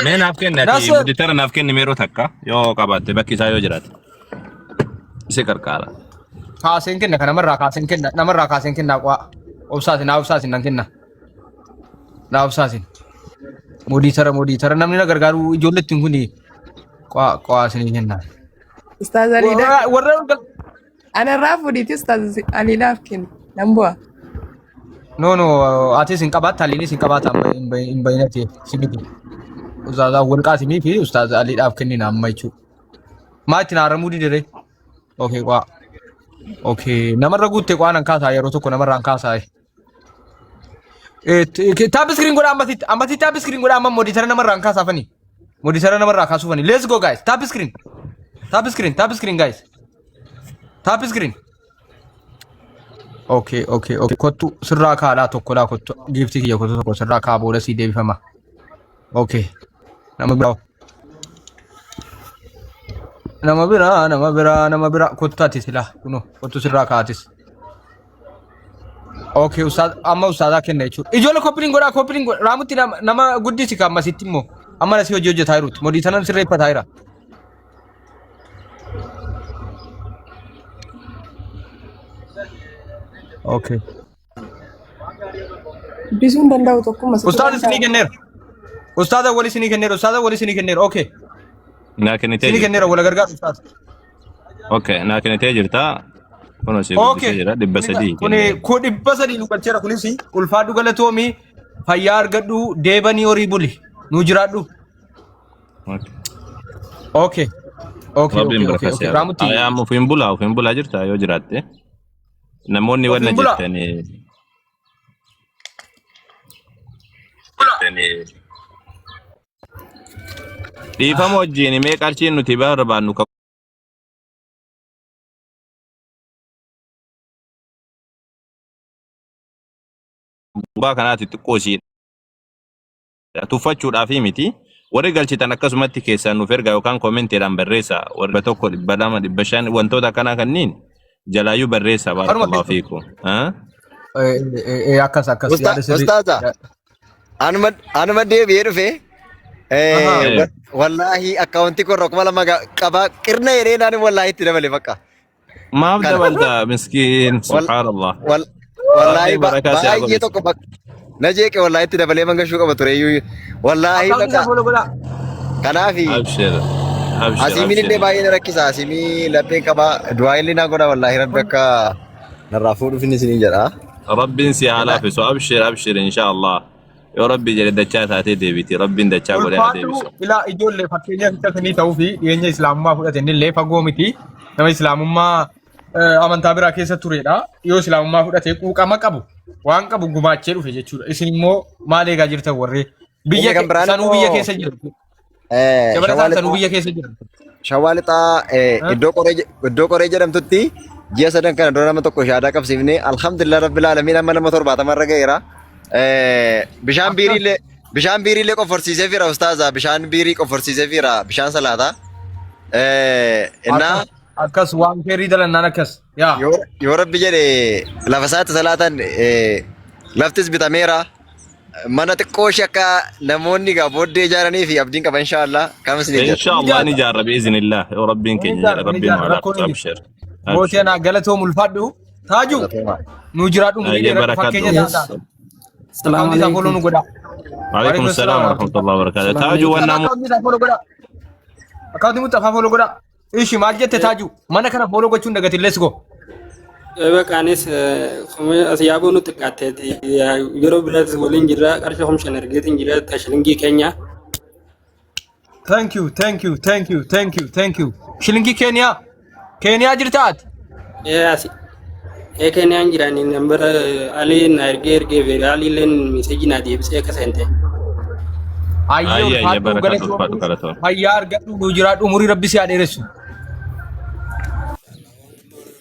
Mee naaf kenni ati Nasir. muditara naaf kenni meeroo takka yoo qabaatte bakki isaa yoo jiraate. Si qarqaara. Kaaseen kenna kan namarraa kaaseen kenna namarraa kaaseen kenna qaa. Obsaasi naa obsaasi nan kenna. Naa obsaasin. Modiitara modiitara namni na gargaaru ijoollettiin kun qo'aa isinii kenna. Ustaaz Aliidhaa. Warra Anarraa fuudhiiti Ustaaz Aliidhaaf kenni. Nan bu'a. No no atis hin qabaatta Aliinis hin qabaata amma hin bayinati si miti. Ustaaz Awwal Qaasimii fi Ustaaz Aliidhaaf kennina amma jechuudha. Maa ittiin haaramuu didere? Okay qo'aa. Okay namarra guutte qo'aa nan kaasaa yeroo tokko namarraan kaasaa. Tap screen godhaa ammasitti ammasitti tap screen godhaa amma moditara namarraan kaasaafani. Moditara namarraa kaasuufani. Let's go guys. Tap screen. Tap screen. Tap screen guys. Tap screen. Okay okay okay kottu sirraa kaadhaa tokko laa kottu giiftii kiyya kottu tokko sirraa kaa booda sii deebifama. Okay. Nama biraa. Nama biraa nama biraa nama biraa kottu ati silaa kunoo kottu sirraa kaatis. Okay, ustaaz amma ustaazaa kenna jechuudha. Ijoollee koppiliin godhaa koppiliin godhaa raamutti nama, nama guddisi ka ammasitti immoo amma nasii hojii hojjetaa jirutti modii sanan sirreeffataa jira. Okay. Dubbisuu hin danda'u tokkummaa sitti Ustaaz isinii danda'a. kenneera. Ustaaza wal isinii kenneera. Ustaaza wal isinii kenneera. Okay. Naa kennitee Isinii jirta. kenneera wal gargaaru ustaaz. Okay, naa kennitee jirta. Kunoo si guddisee Okay. jira 300 Kuni kennee. ku 300 nu galcheera kunis ulfaadhu galatoomi fayyaa argadhu deebanii horii buli nu jiraadhu. Okay. Okay. Okay, Rabbiin okay, okay, barakaa si okay. haa godhu. Raamutti Ayaam ofiin bulaa jirta yoo jiraatte. Namoonni wanna ofiin bulaa. jettanii dhiifama wajjin mee qarshiin nuti barbaannu ka gubbaa kanaati xiqqoo ishiidha. Tuffachuudhaaf miti. Warri galchitan akkasumatti keessaan nuuf ergaa yookaan koomentiidhaan barreessa. Warri 100, 200, 500 wantoota akkanaa kanniin jalaayyuu barreessa Kanuma baarakallahu keessa. fiikum. Ah? Akkas akkas yaada sirrii. Ustaaza, anuma anuma deebi'ee dhufe Ahaa. Wallaahi akkaawuntii koo irra 2000 qaba qirna jedhee naan wallaahi itti dabale bakka. Maaf Kana. dabalta miskiin Wal, subhaanallah. wal, wallaahi Rabbiin barakaa si haa baay'ee godhu. tokko na jeeqe wallaahi itti dabalee mangashuu qaba ture iyyuu wallaahi Akkaawuntii bakka isaa follow godhaa. kanaafi Abshir. Abshir asiimiin illee abshir. baay'ee na rakkisa asiimii lapheen qaba du'aa illee naa godha wallaahi rabbi akka narraa fuudhuuf inni isiniin jedha. Rabbiin si haa laafisu. Abshir abshir inshaallah. Yoo rabbi jedhe dachaa taatee deebiti. Rabbiin dachaa godhee haa Ulfaadhu deebisu. ilaa ijoollee fakkeenyaaf isa isinii ta'uu fi dhiyeenya islaamummaa fudhate innillee fagoo miti nama islaamummaa amantaa biraa keessa turedha. Yoo islaamummaa fudhate quuqama qabu waan qabu gumaachee dhufe jechuudha. Isin immoo maal eegaa jirtan warri Inni biyya kan biraan sanuu biyya immoo keessa jiru. Shawaa Dabalataan sanuu Lixaa biyya keessa jiru. Shawaa Lixaa iddoo qoree jedhamtutti ji'a sadan kana dura nama tokko shaadaa qabsiifne alhamdulillah rabbil aalamiin amma nama 70 irra ga'eera. Bishaan Akkas biiriillee bishaan biiriillee qofforsiisee fira ustaaza bishaan biirii qofforsiisee fira bishaan salaataa. Innaa akkas akkas waan keerii dalannaan akkas yaa. yoo rabbi jedhe lafa isaatti salaatan laftis bitameera. Mana xiqqoo ishee akka namoonni egaa booddee ijaaranii fi abdiin qaba inshaallah. Kam isin jedha. Inshaallah ni ijaarra bi'iznillah. Yoo rabbiin Ni keenya ijaarra jedhe ni rabbiin ijaarra nu haa rakkoon laaffisu hin jiru. abshir. Mootii Abshir. anaa galatoom ulfaadhu. Taaju Galatoomaa. nu jiraadhu umurii Ayyee dheeradhu barakaadhu. fakkeenya Yes. taataa. Salaam Akkaawuntii isaa follow alaikum. nu godhaa. Waalaikum Waalaikum salaam salaam warahmatullahi wabarakatuh. Salaam Taaju alaikum. waan namu Akkaawuntii isaa follow godhaa. Akkaawuntii Muxafaa follow godhaa. Ishi maal jette Taaju mana kana follow gochuun dagatin let's go. Baqaanis as yaaboo nutti xiqqaatteeti. Yeroo biraas waliin jirra qarshii 5,000 ergeetiin jira ta shilingii keenya. Thank you, thank you, thank you, thank you, thank you. Shilingii Keeniyaa. Keeniyaa jirta ati? As Keeniyaan jirani nambara Alii na ergee ergee fi Alii illeen miseejii na deebisee akka seente. Ayyee Ayyee ayyee ulfaadhu barakaadhu ulfaadhu galatoomi galatoom. fayyaa argadhu nu jiraadhu umurii rabbi si haa dheeressu.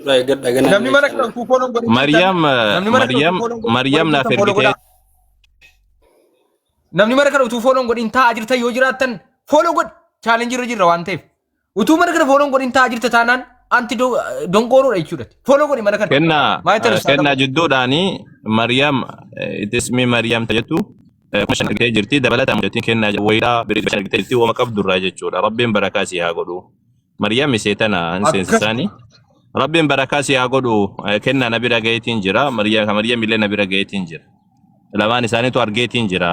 Irraa eeggadha ganaa Namni mana kana utuu follow hin godhin jirtan Maryam namni mana kana utuu Maryam follow hin godhin Maryam warri naaf jirtan follow ergitee godhaa. Namni mana kana utuu follow hin godhin taa'aa jirtan yoo jiraattan follow godhi challenge irra jirra waan ta'eef. Utuu mana kana follow hin godhin taa'aa jirta taanaan anti donqooroodha jechuudha. Follow godhi mana kana. Kennaa Maal jettan ustaaza? kennaa jidduudhaani Maryam ismi Maryam jettu 5,000 ergitee jirti dabalataan mucattiin kennaa wayiidhaa birii 500 ergitee jirti wama qabdurraa jechuudha rabbiin barakaa si haa godhu Maryam isee tana hin Akkas seensisaani rabbiin barakaa si haa godhu kennaa na bira gaheetiin jira Maryam illee na bira gaheetiin jira. Lamaan isaaniitu argeetiin jira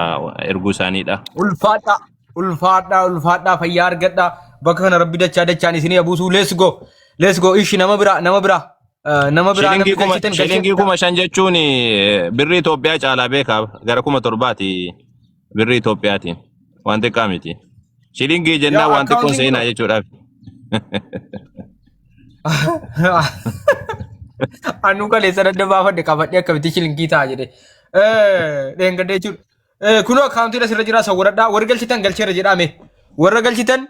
erguu isaaniidha. Ulfaadhaa, ulfaadhaa, ulfaadhaa, fayyaa argadhaa. Bakka kana rabbi dachaa dachaan isinii abuusuu. Let's go. Let's go. Ishi nama biraa, nama biraa. Nama biraa namni Shilingii kuma galchitan galchee shilingii 5000 jechuun birrii Itoophiyaa caalaa beekaa gara 7000ti birrii Itoophiyaatiin waan xiqqaa miti. Shilingii Yaa jennaan waan xiqqoon akkaawuntiin seenaa kunoo. jechuudhaaf. Anuu kaleessa dadda baafadhe qabadhee akkamitti shilingii ta'a jedhe. Dheengadde jechuudha. Kunoo akkaawuntiin asirra jira sawwaradhaa. Warri galchitan galcheera jedhaa mee. Warra galchitan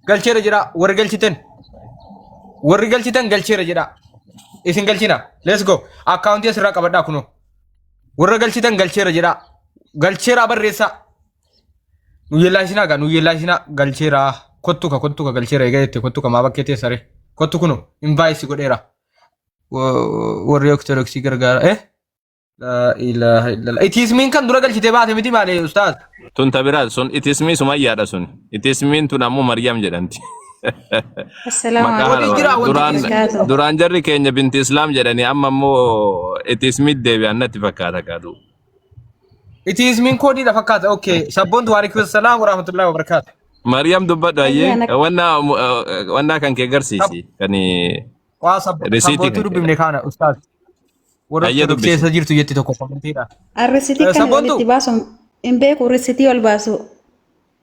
galcheera jedhaa. Warri galchitan. Warri galchitan galcheera jedhaa. Isin galchina. Let's go. Akkaawuntii asirraa qabadhaa kunoo. Warra galchitan galcheera jedhaa. Galcheeraa barreessaa. Nu yeellaasinaa gaa nu yeellaasinaa galcheeraa. Kottu ka kottu ka galcheera egaa jette kottu ka maa bakkee teessare. Kottu kunoo invaayitii godheera. Warri Ortodoksii gargaara. Eh? Laa ilaaha illallah. Itiismiin kan dura galchitee baate miti maali ustaaz? Tun ta biraa sun itismii sumayyaadha sun. Itismiin tun ammoo Maryam jedhamti. Assalaamu Maqaa Waliin haala jira bara. wanti Duraan wabarakatuh. duraan jarri keenya binti Islaam jedhanii amma immoo itismii deebi'an natti fakkaata kaaduu. Itiismiin koodiidha fakkaata. Okay. Sabboontu waalaikum salaam wa rahmatullahi wa barakaatu. Maryam dubbadhu Ayyaa ayyee na wannaa wannaa kan kee garsiisi kan Waa risiitii sabboontuu kan kee. dubbifne kaana ustaaz. Warra Ayyee Ortodoksii dubbisi. eessa jirtu jetti tokko kommentiidha. Risitii kan Sabboontuu walitti baasu hin beeku risitii ol baasu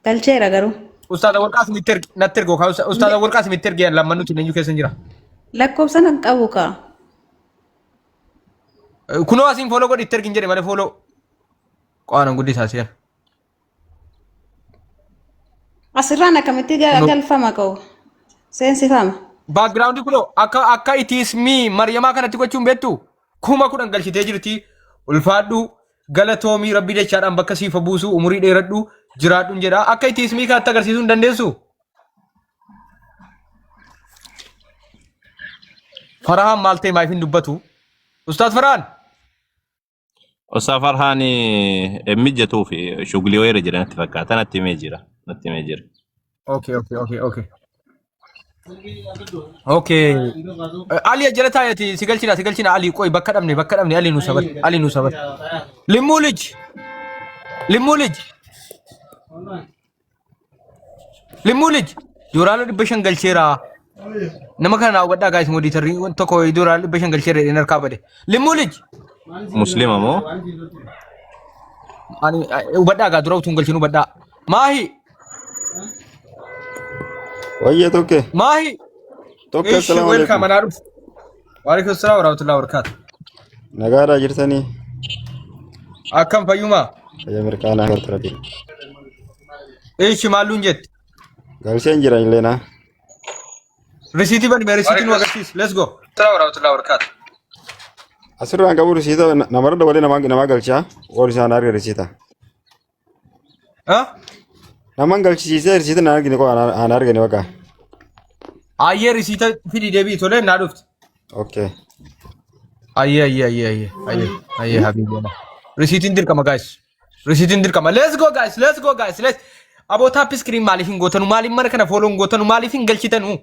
galcheera garuu. Ustaaza Warqaas mitti ergi natti ergi yookaan Ustaaza Warqaas mitti ergi lamman nuti eenyu keessa hin jira. Lakkoofsa nan qabu kaa. Kunoo asiin fooloo godhi itti ergin jedhe malee fooloo. Qo'aan guddisaa seera. Asirraan akkamitti Kunoo galfama qabu? Seensifama. background kunoo akka akka itiismii Maryamaa kanatti gochuun beektu 10,000 galchitee jirti. Ulfaadhu galatoomii rabbi dachaadhaan bakka siif haa buusu umurii dheeradhu jiraadhuun jedha. Akka itiismii kanatti agarsiisuu hin dandeessu. Farahaan maal ta'e maayif hin dubbatu? Ustaaz Farahaan. Osaa Farhaan hin mijatuuf shuglii wayiirra jira natti fakkaata natti himee jira natti himee jira. Okay, okay, okay, okay. Okay. Ali jala taa'eeti si galchina si galchina Ali qoy bakka dhabne bakka dhabne Ali nu sabat Ali nu sabat. Limmuu lij. Limmuu lij. Limmuu lij. Doolaara 500 galcheera. Nama kana naa hubadhaa gaayis moodiitarri tokko doolaara 500 galcheera jedheen harkaa bade. Limmuu lij. Muslima moo? Ani hubadhaa gaa dura utuu hin galchin hubadhaa. Maahi. Wayye tokke. Maahi. Tokke Ishi assalaamu welcome alaikum. anaa dhufu. Waalaikum salaam warahmatullahi wabarakatuh. Nagaadhaa jirtanii? Akkam fayyumaa? Fayya mirqaanaa galta rabbi. Ishi maalluun jette? Galcheen jira illeenaa. Risiitii bani mee risiitii nu agarsiisi. Let's go. Salaam warahmatullahi wabarakatuh. Asirraan qabu risiita namarra dabalee namaa galchaa. Warri isaan arga risiita. Ah? Naman galchisiisee risiita na argine qofa aan argine bakka. Ayyee risiita fidii deebii tolee naa dhufte. Okay. Ayyee ayyee ayyee ayyee ayyee ayyee habiibi. Risiitiin dirqama guys. Risiitiin dirqama. Let's go guys. Let's go guys. Let's. Aboo tap screen maaliif hin gootanu? Maaliif mana kana follow hin gootanu? Maaliif hin galchitanu?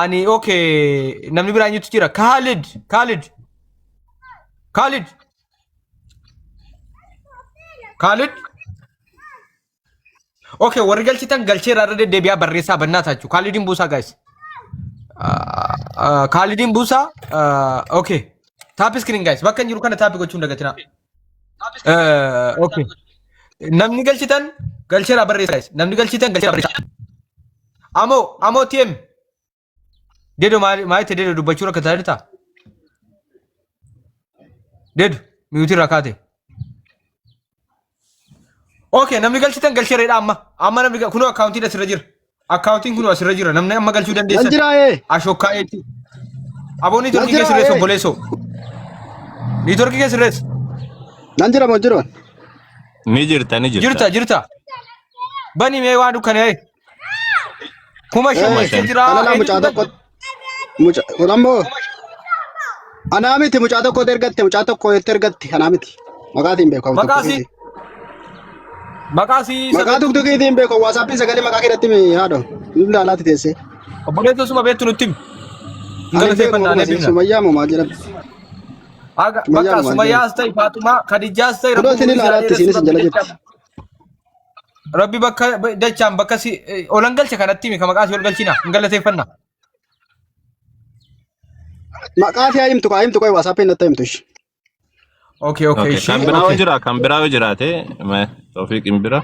Ani okay namni biraa eenyutu jira? Khalid Khalid Khalid Khalid Okay warri galchitan galcheera irra deddeebi'aa barreessaa bannaa taachuu. Khaalidiin buusaa guys. Khaalidiin buusaa okay. Tap screen guys bakka hin jiru kana tap gochuun dagatinaa. Okay. Namni galchitan galcheera barreessaa guys. Namni galchitan galcheera barreessaa. Amoo amoo TM Dedo maal maal itti dedo dubbachuu rakkataa jirta? Dedo miyuutii irraa kaate. Okay namni galchitan galcheeredha amma. Amma namni kunoo akkaawuntiin asirra jira. Akkaawuntiin kunoo asirra jira. Namni amma galchuu Nan dandeessan. jira ee. Ashokkaa jechuudha. Aboo Nan niitoorkii kee jira sirreessi ee. obboleessoo. Niitoorkii kee sirreessi. Nan jira moo jiru? Ni jirta ni jirta. Jirta jirta. Bani mee waan dukkanee. 5000 Ee, galchee jira. kana laa mucaa Eenyutu tokko galche? mucaa kun ammoo anaa miti mucaa tokko ergatte mucaa tokko itti ergatte anaa miti maqaatiin beeku Maqaa tokko sii maqaa sii isa maqaa beektu. tuktukiitiin beeku waasaappiin sagalee maqaa keetti mi haadho inni alaatti teessee Obboleessa suma beektu nutti himi. Hin ani beeku galateeffannaa maquma ni sii eebbifna. sumayyaa moo maal jedhamti. Haga Sumayyaa bakka numaan jedhan. Sumayyaas ta'e Faaxumaa Khadijaas ta'e Kunoo Rabbi isin umurii isaa ilaalaatti dheeressu isiinis hin Rabbi jala jirti. dachaan Rabbi bakka dachaan bakka si olan galche kanatti himi ka maqaa si ol galchina hin galateeffanna. Maqaa fi haa himtu kaa himtu qoy waasaappiin natti himtu ishee. Okay, okay, Okay, ishii kan biraa yoo okay. jira, kan biraa yoo jiraate, Toofiq hin bira,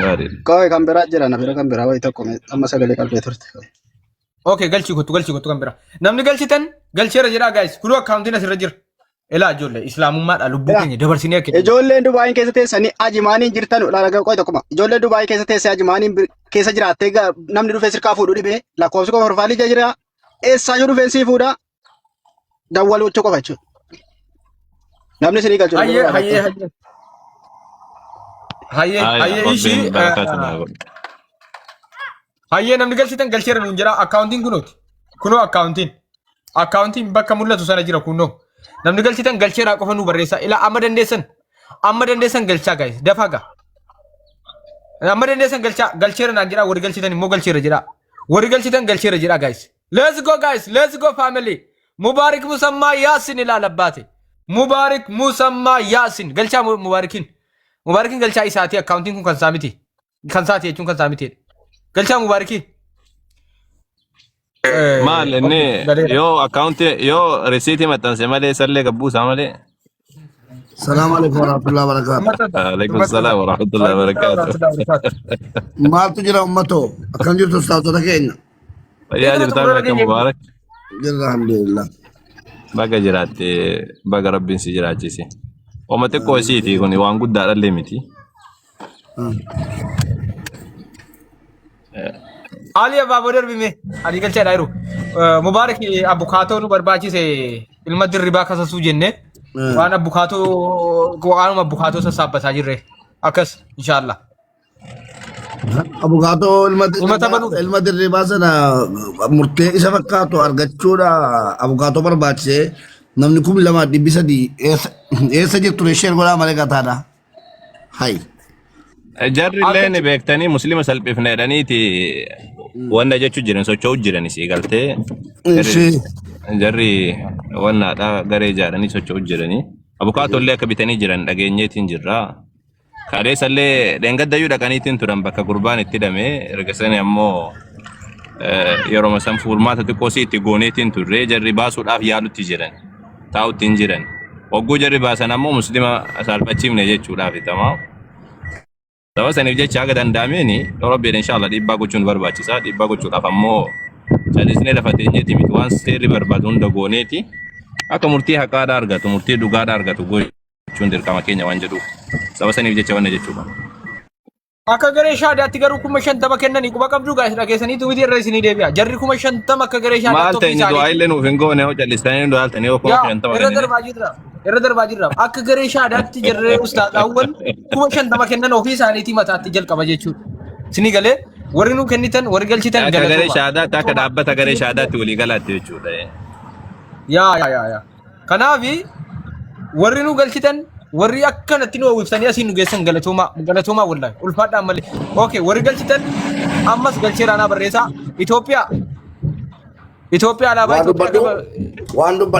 gaariidha. Qoy kan biraa jira na bira kan biraa wayi tokko amma sagalee qabdee turte. Okay, galchii kottu galchii kottu kan biraa. Namni galchitan galcheera jedhaa guys. Kunoo akkaawuntiin asirra jira. Elaa ijoollee islaamummaadha lubbuu keenya dabarsinee akka kennu. Ijoolleen Dubaayin keessa teessanii ajimaaniin jirtan dhalaga qoy tokkuma. Ijoolleen Dubaayii keessa teessee ajimaaniin keessa jiraattee namni dhufee sirkaa fuudhu dhibee lakkoofsi koo profaayilii jala jira. Eessaayyuu dhufeen sii fuudha dawwaluu jechuu qofa jechuudha. Namni isinii galchu nama Hayyee biraa hayyee barbaaddan. hayyee hayyee Aya, hayyee ishii Rabbiin barakaa isin haa godhu. Hayyee namni galchitan galcheera nuun jira akkaawuntiin kunooti. Kunoo akkaawuntiin. Akkaawuntiin bakka mul'atu sana jira kunoo. Namni galchitan galcheeraa qofa nu barreessaa. Ilaa amma dandeessan. Amma dandeessan galchaa guys. Dafaa gaa. Amma dandeessan galchaa galcheera naan jedhaa warri galchitan immoo galcheera jedhaa. Warri galchitan galcheera jedhaa guys. Let's go guys. Let's go family. Mubaarik Musammaa Yaasin ilaala baate. Mubaarik Musammaa Yaasin. Galchaa Mubaarikin. Mubaarikin galchaa isaati akkaawuntiin kun kan isaa miti. Kan isaati jechuun kan isaa miti. Galchaa Mubaarikii. Maal inni Galeera. yoo akkaawuntii yoo risiitii maxxanse malee sallee gabbuusaa malee. Salaamu alaikum warahmatullahi wabarakatuh. Alaikum salaam wa rahmatullahi wa barakaatuh. Maaltu jira ummatoo? Akkam jirtu ustaazota keenya? Fayyaa jirtaa akka Mubaarak. Jirra alhamdulillah. Baga jiraatte baga rabbiin si jiraachise. Oma xiqqoo isiiti kun waan guddaa dhallee miti. Ali abaaboo darbime Ali galchaa jiru. Mubaarak abukaatoo nu barbaachise ilma dirribaa kasasuu jenne waan abukaatoo waanuma abukaatoo sassaabbataa jirre akkas inshaallah. Abukaatoo ilma Himata banuudha. ilma dirribaa sana murtee isa fakkaatu argachuudha abukaatoo barbaachisee namni 2300 eessa jirtu isheen godhaa malee gataadha. Hai. Jarri illee ni beektanii muslima salphifna jedhaniiti wanna jechuu jiran socho'u jiran isii galtee. Ishee. Jarri wannaadha garee ijaaranii socho'u jiranii. Abukaatoo illee akka bitanii jiran dhageenyeetiin jirra. Kaleessa illee dheengaddayyuu dhaqaniitiin turan bakka gurbaan itti hidhame erga sani ammoo yeroo san furmaata xiqqoo si itti gooneetiin turre jarri baasuudhaaf yaalutti jiran taa'utti hin jiran. Hogguu jarri baasan ammoo muslima saalfachiifne jechuudhaaf tamaa. Saba saniif jecha haga danda'ameen Rabbiin inshallah dhiibbaa gochuun barbaachisa. Dhiibbaa gochuudhaaf ammoo callisnee lafa teenyeeti miti waan seerri barbaadu hunda gooneeti akka murtii haqaadhaa argatu murtii dhugaadhaa argatu gochuun dirqama keenya waan jedhuuf saba saniif jecha wanna jechuudha. Akka garee shaadaatti garuu 50,000 kennanii quba qabduu gaas dhageessaniitu miti irra isinii deebi'a. Jarri 50,000 akka garee shaadaatti Maal ofii ta'e inni du'aa isaaniiti. illee nuuf hin goone hoo callistanii nu ilaaltanii hoo kuma Yaa 50 irra kennine. darbaa jirra. Irra darbaa jirra. Akka garee shaadaatti jarree ustaazaawwan 50,000 kennan ofii isaaniitii mataatti jalqaba jechuudha. Isinii galee warri nu kennitan warri galchitan Akka garee galatooma. shaadaatti akka dhaabbata garee shaadaatti walii galaatti jechuudha. Yaa yaa yaa yaa. Kanaafi warri nu galchitan warri akkanatti nu hawwifsanii asiin nu geessan galatoomaa galatoomaa wallahi ulfaadhaan malee. Okay warri galchitan ammas galcheera anaa barreessaa Itoophiyaa Itoophiyaa alaabaa Waan Itoophiyaa dubbadhu qaba. waan dubbadhu.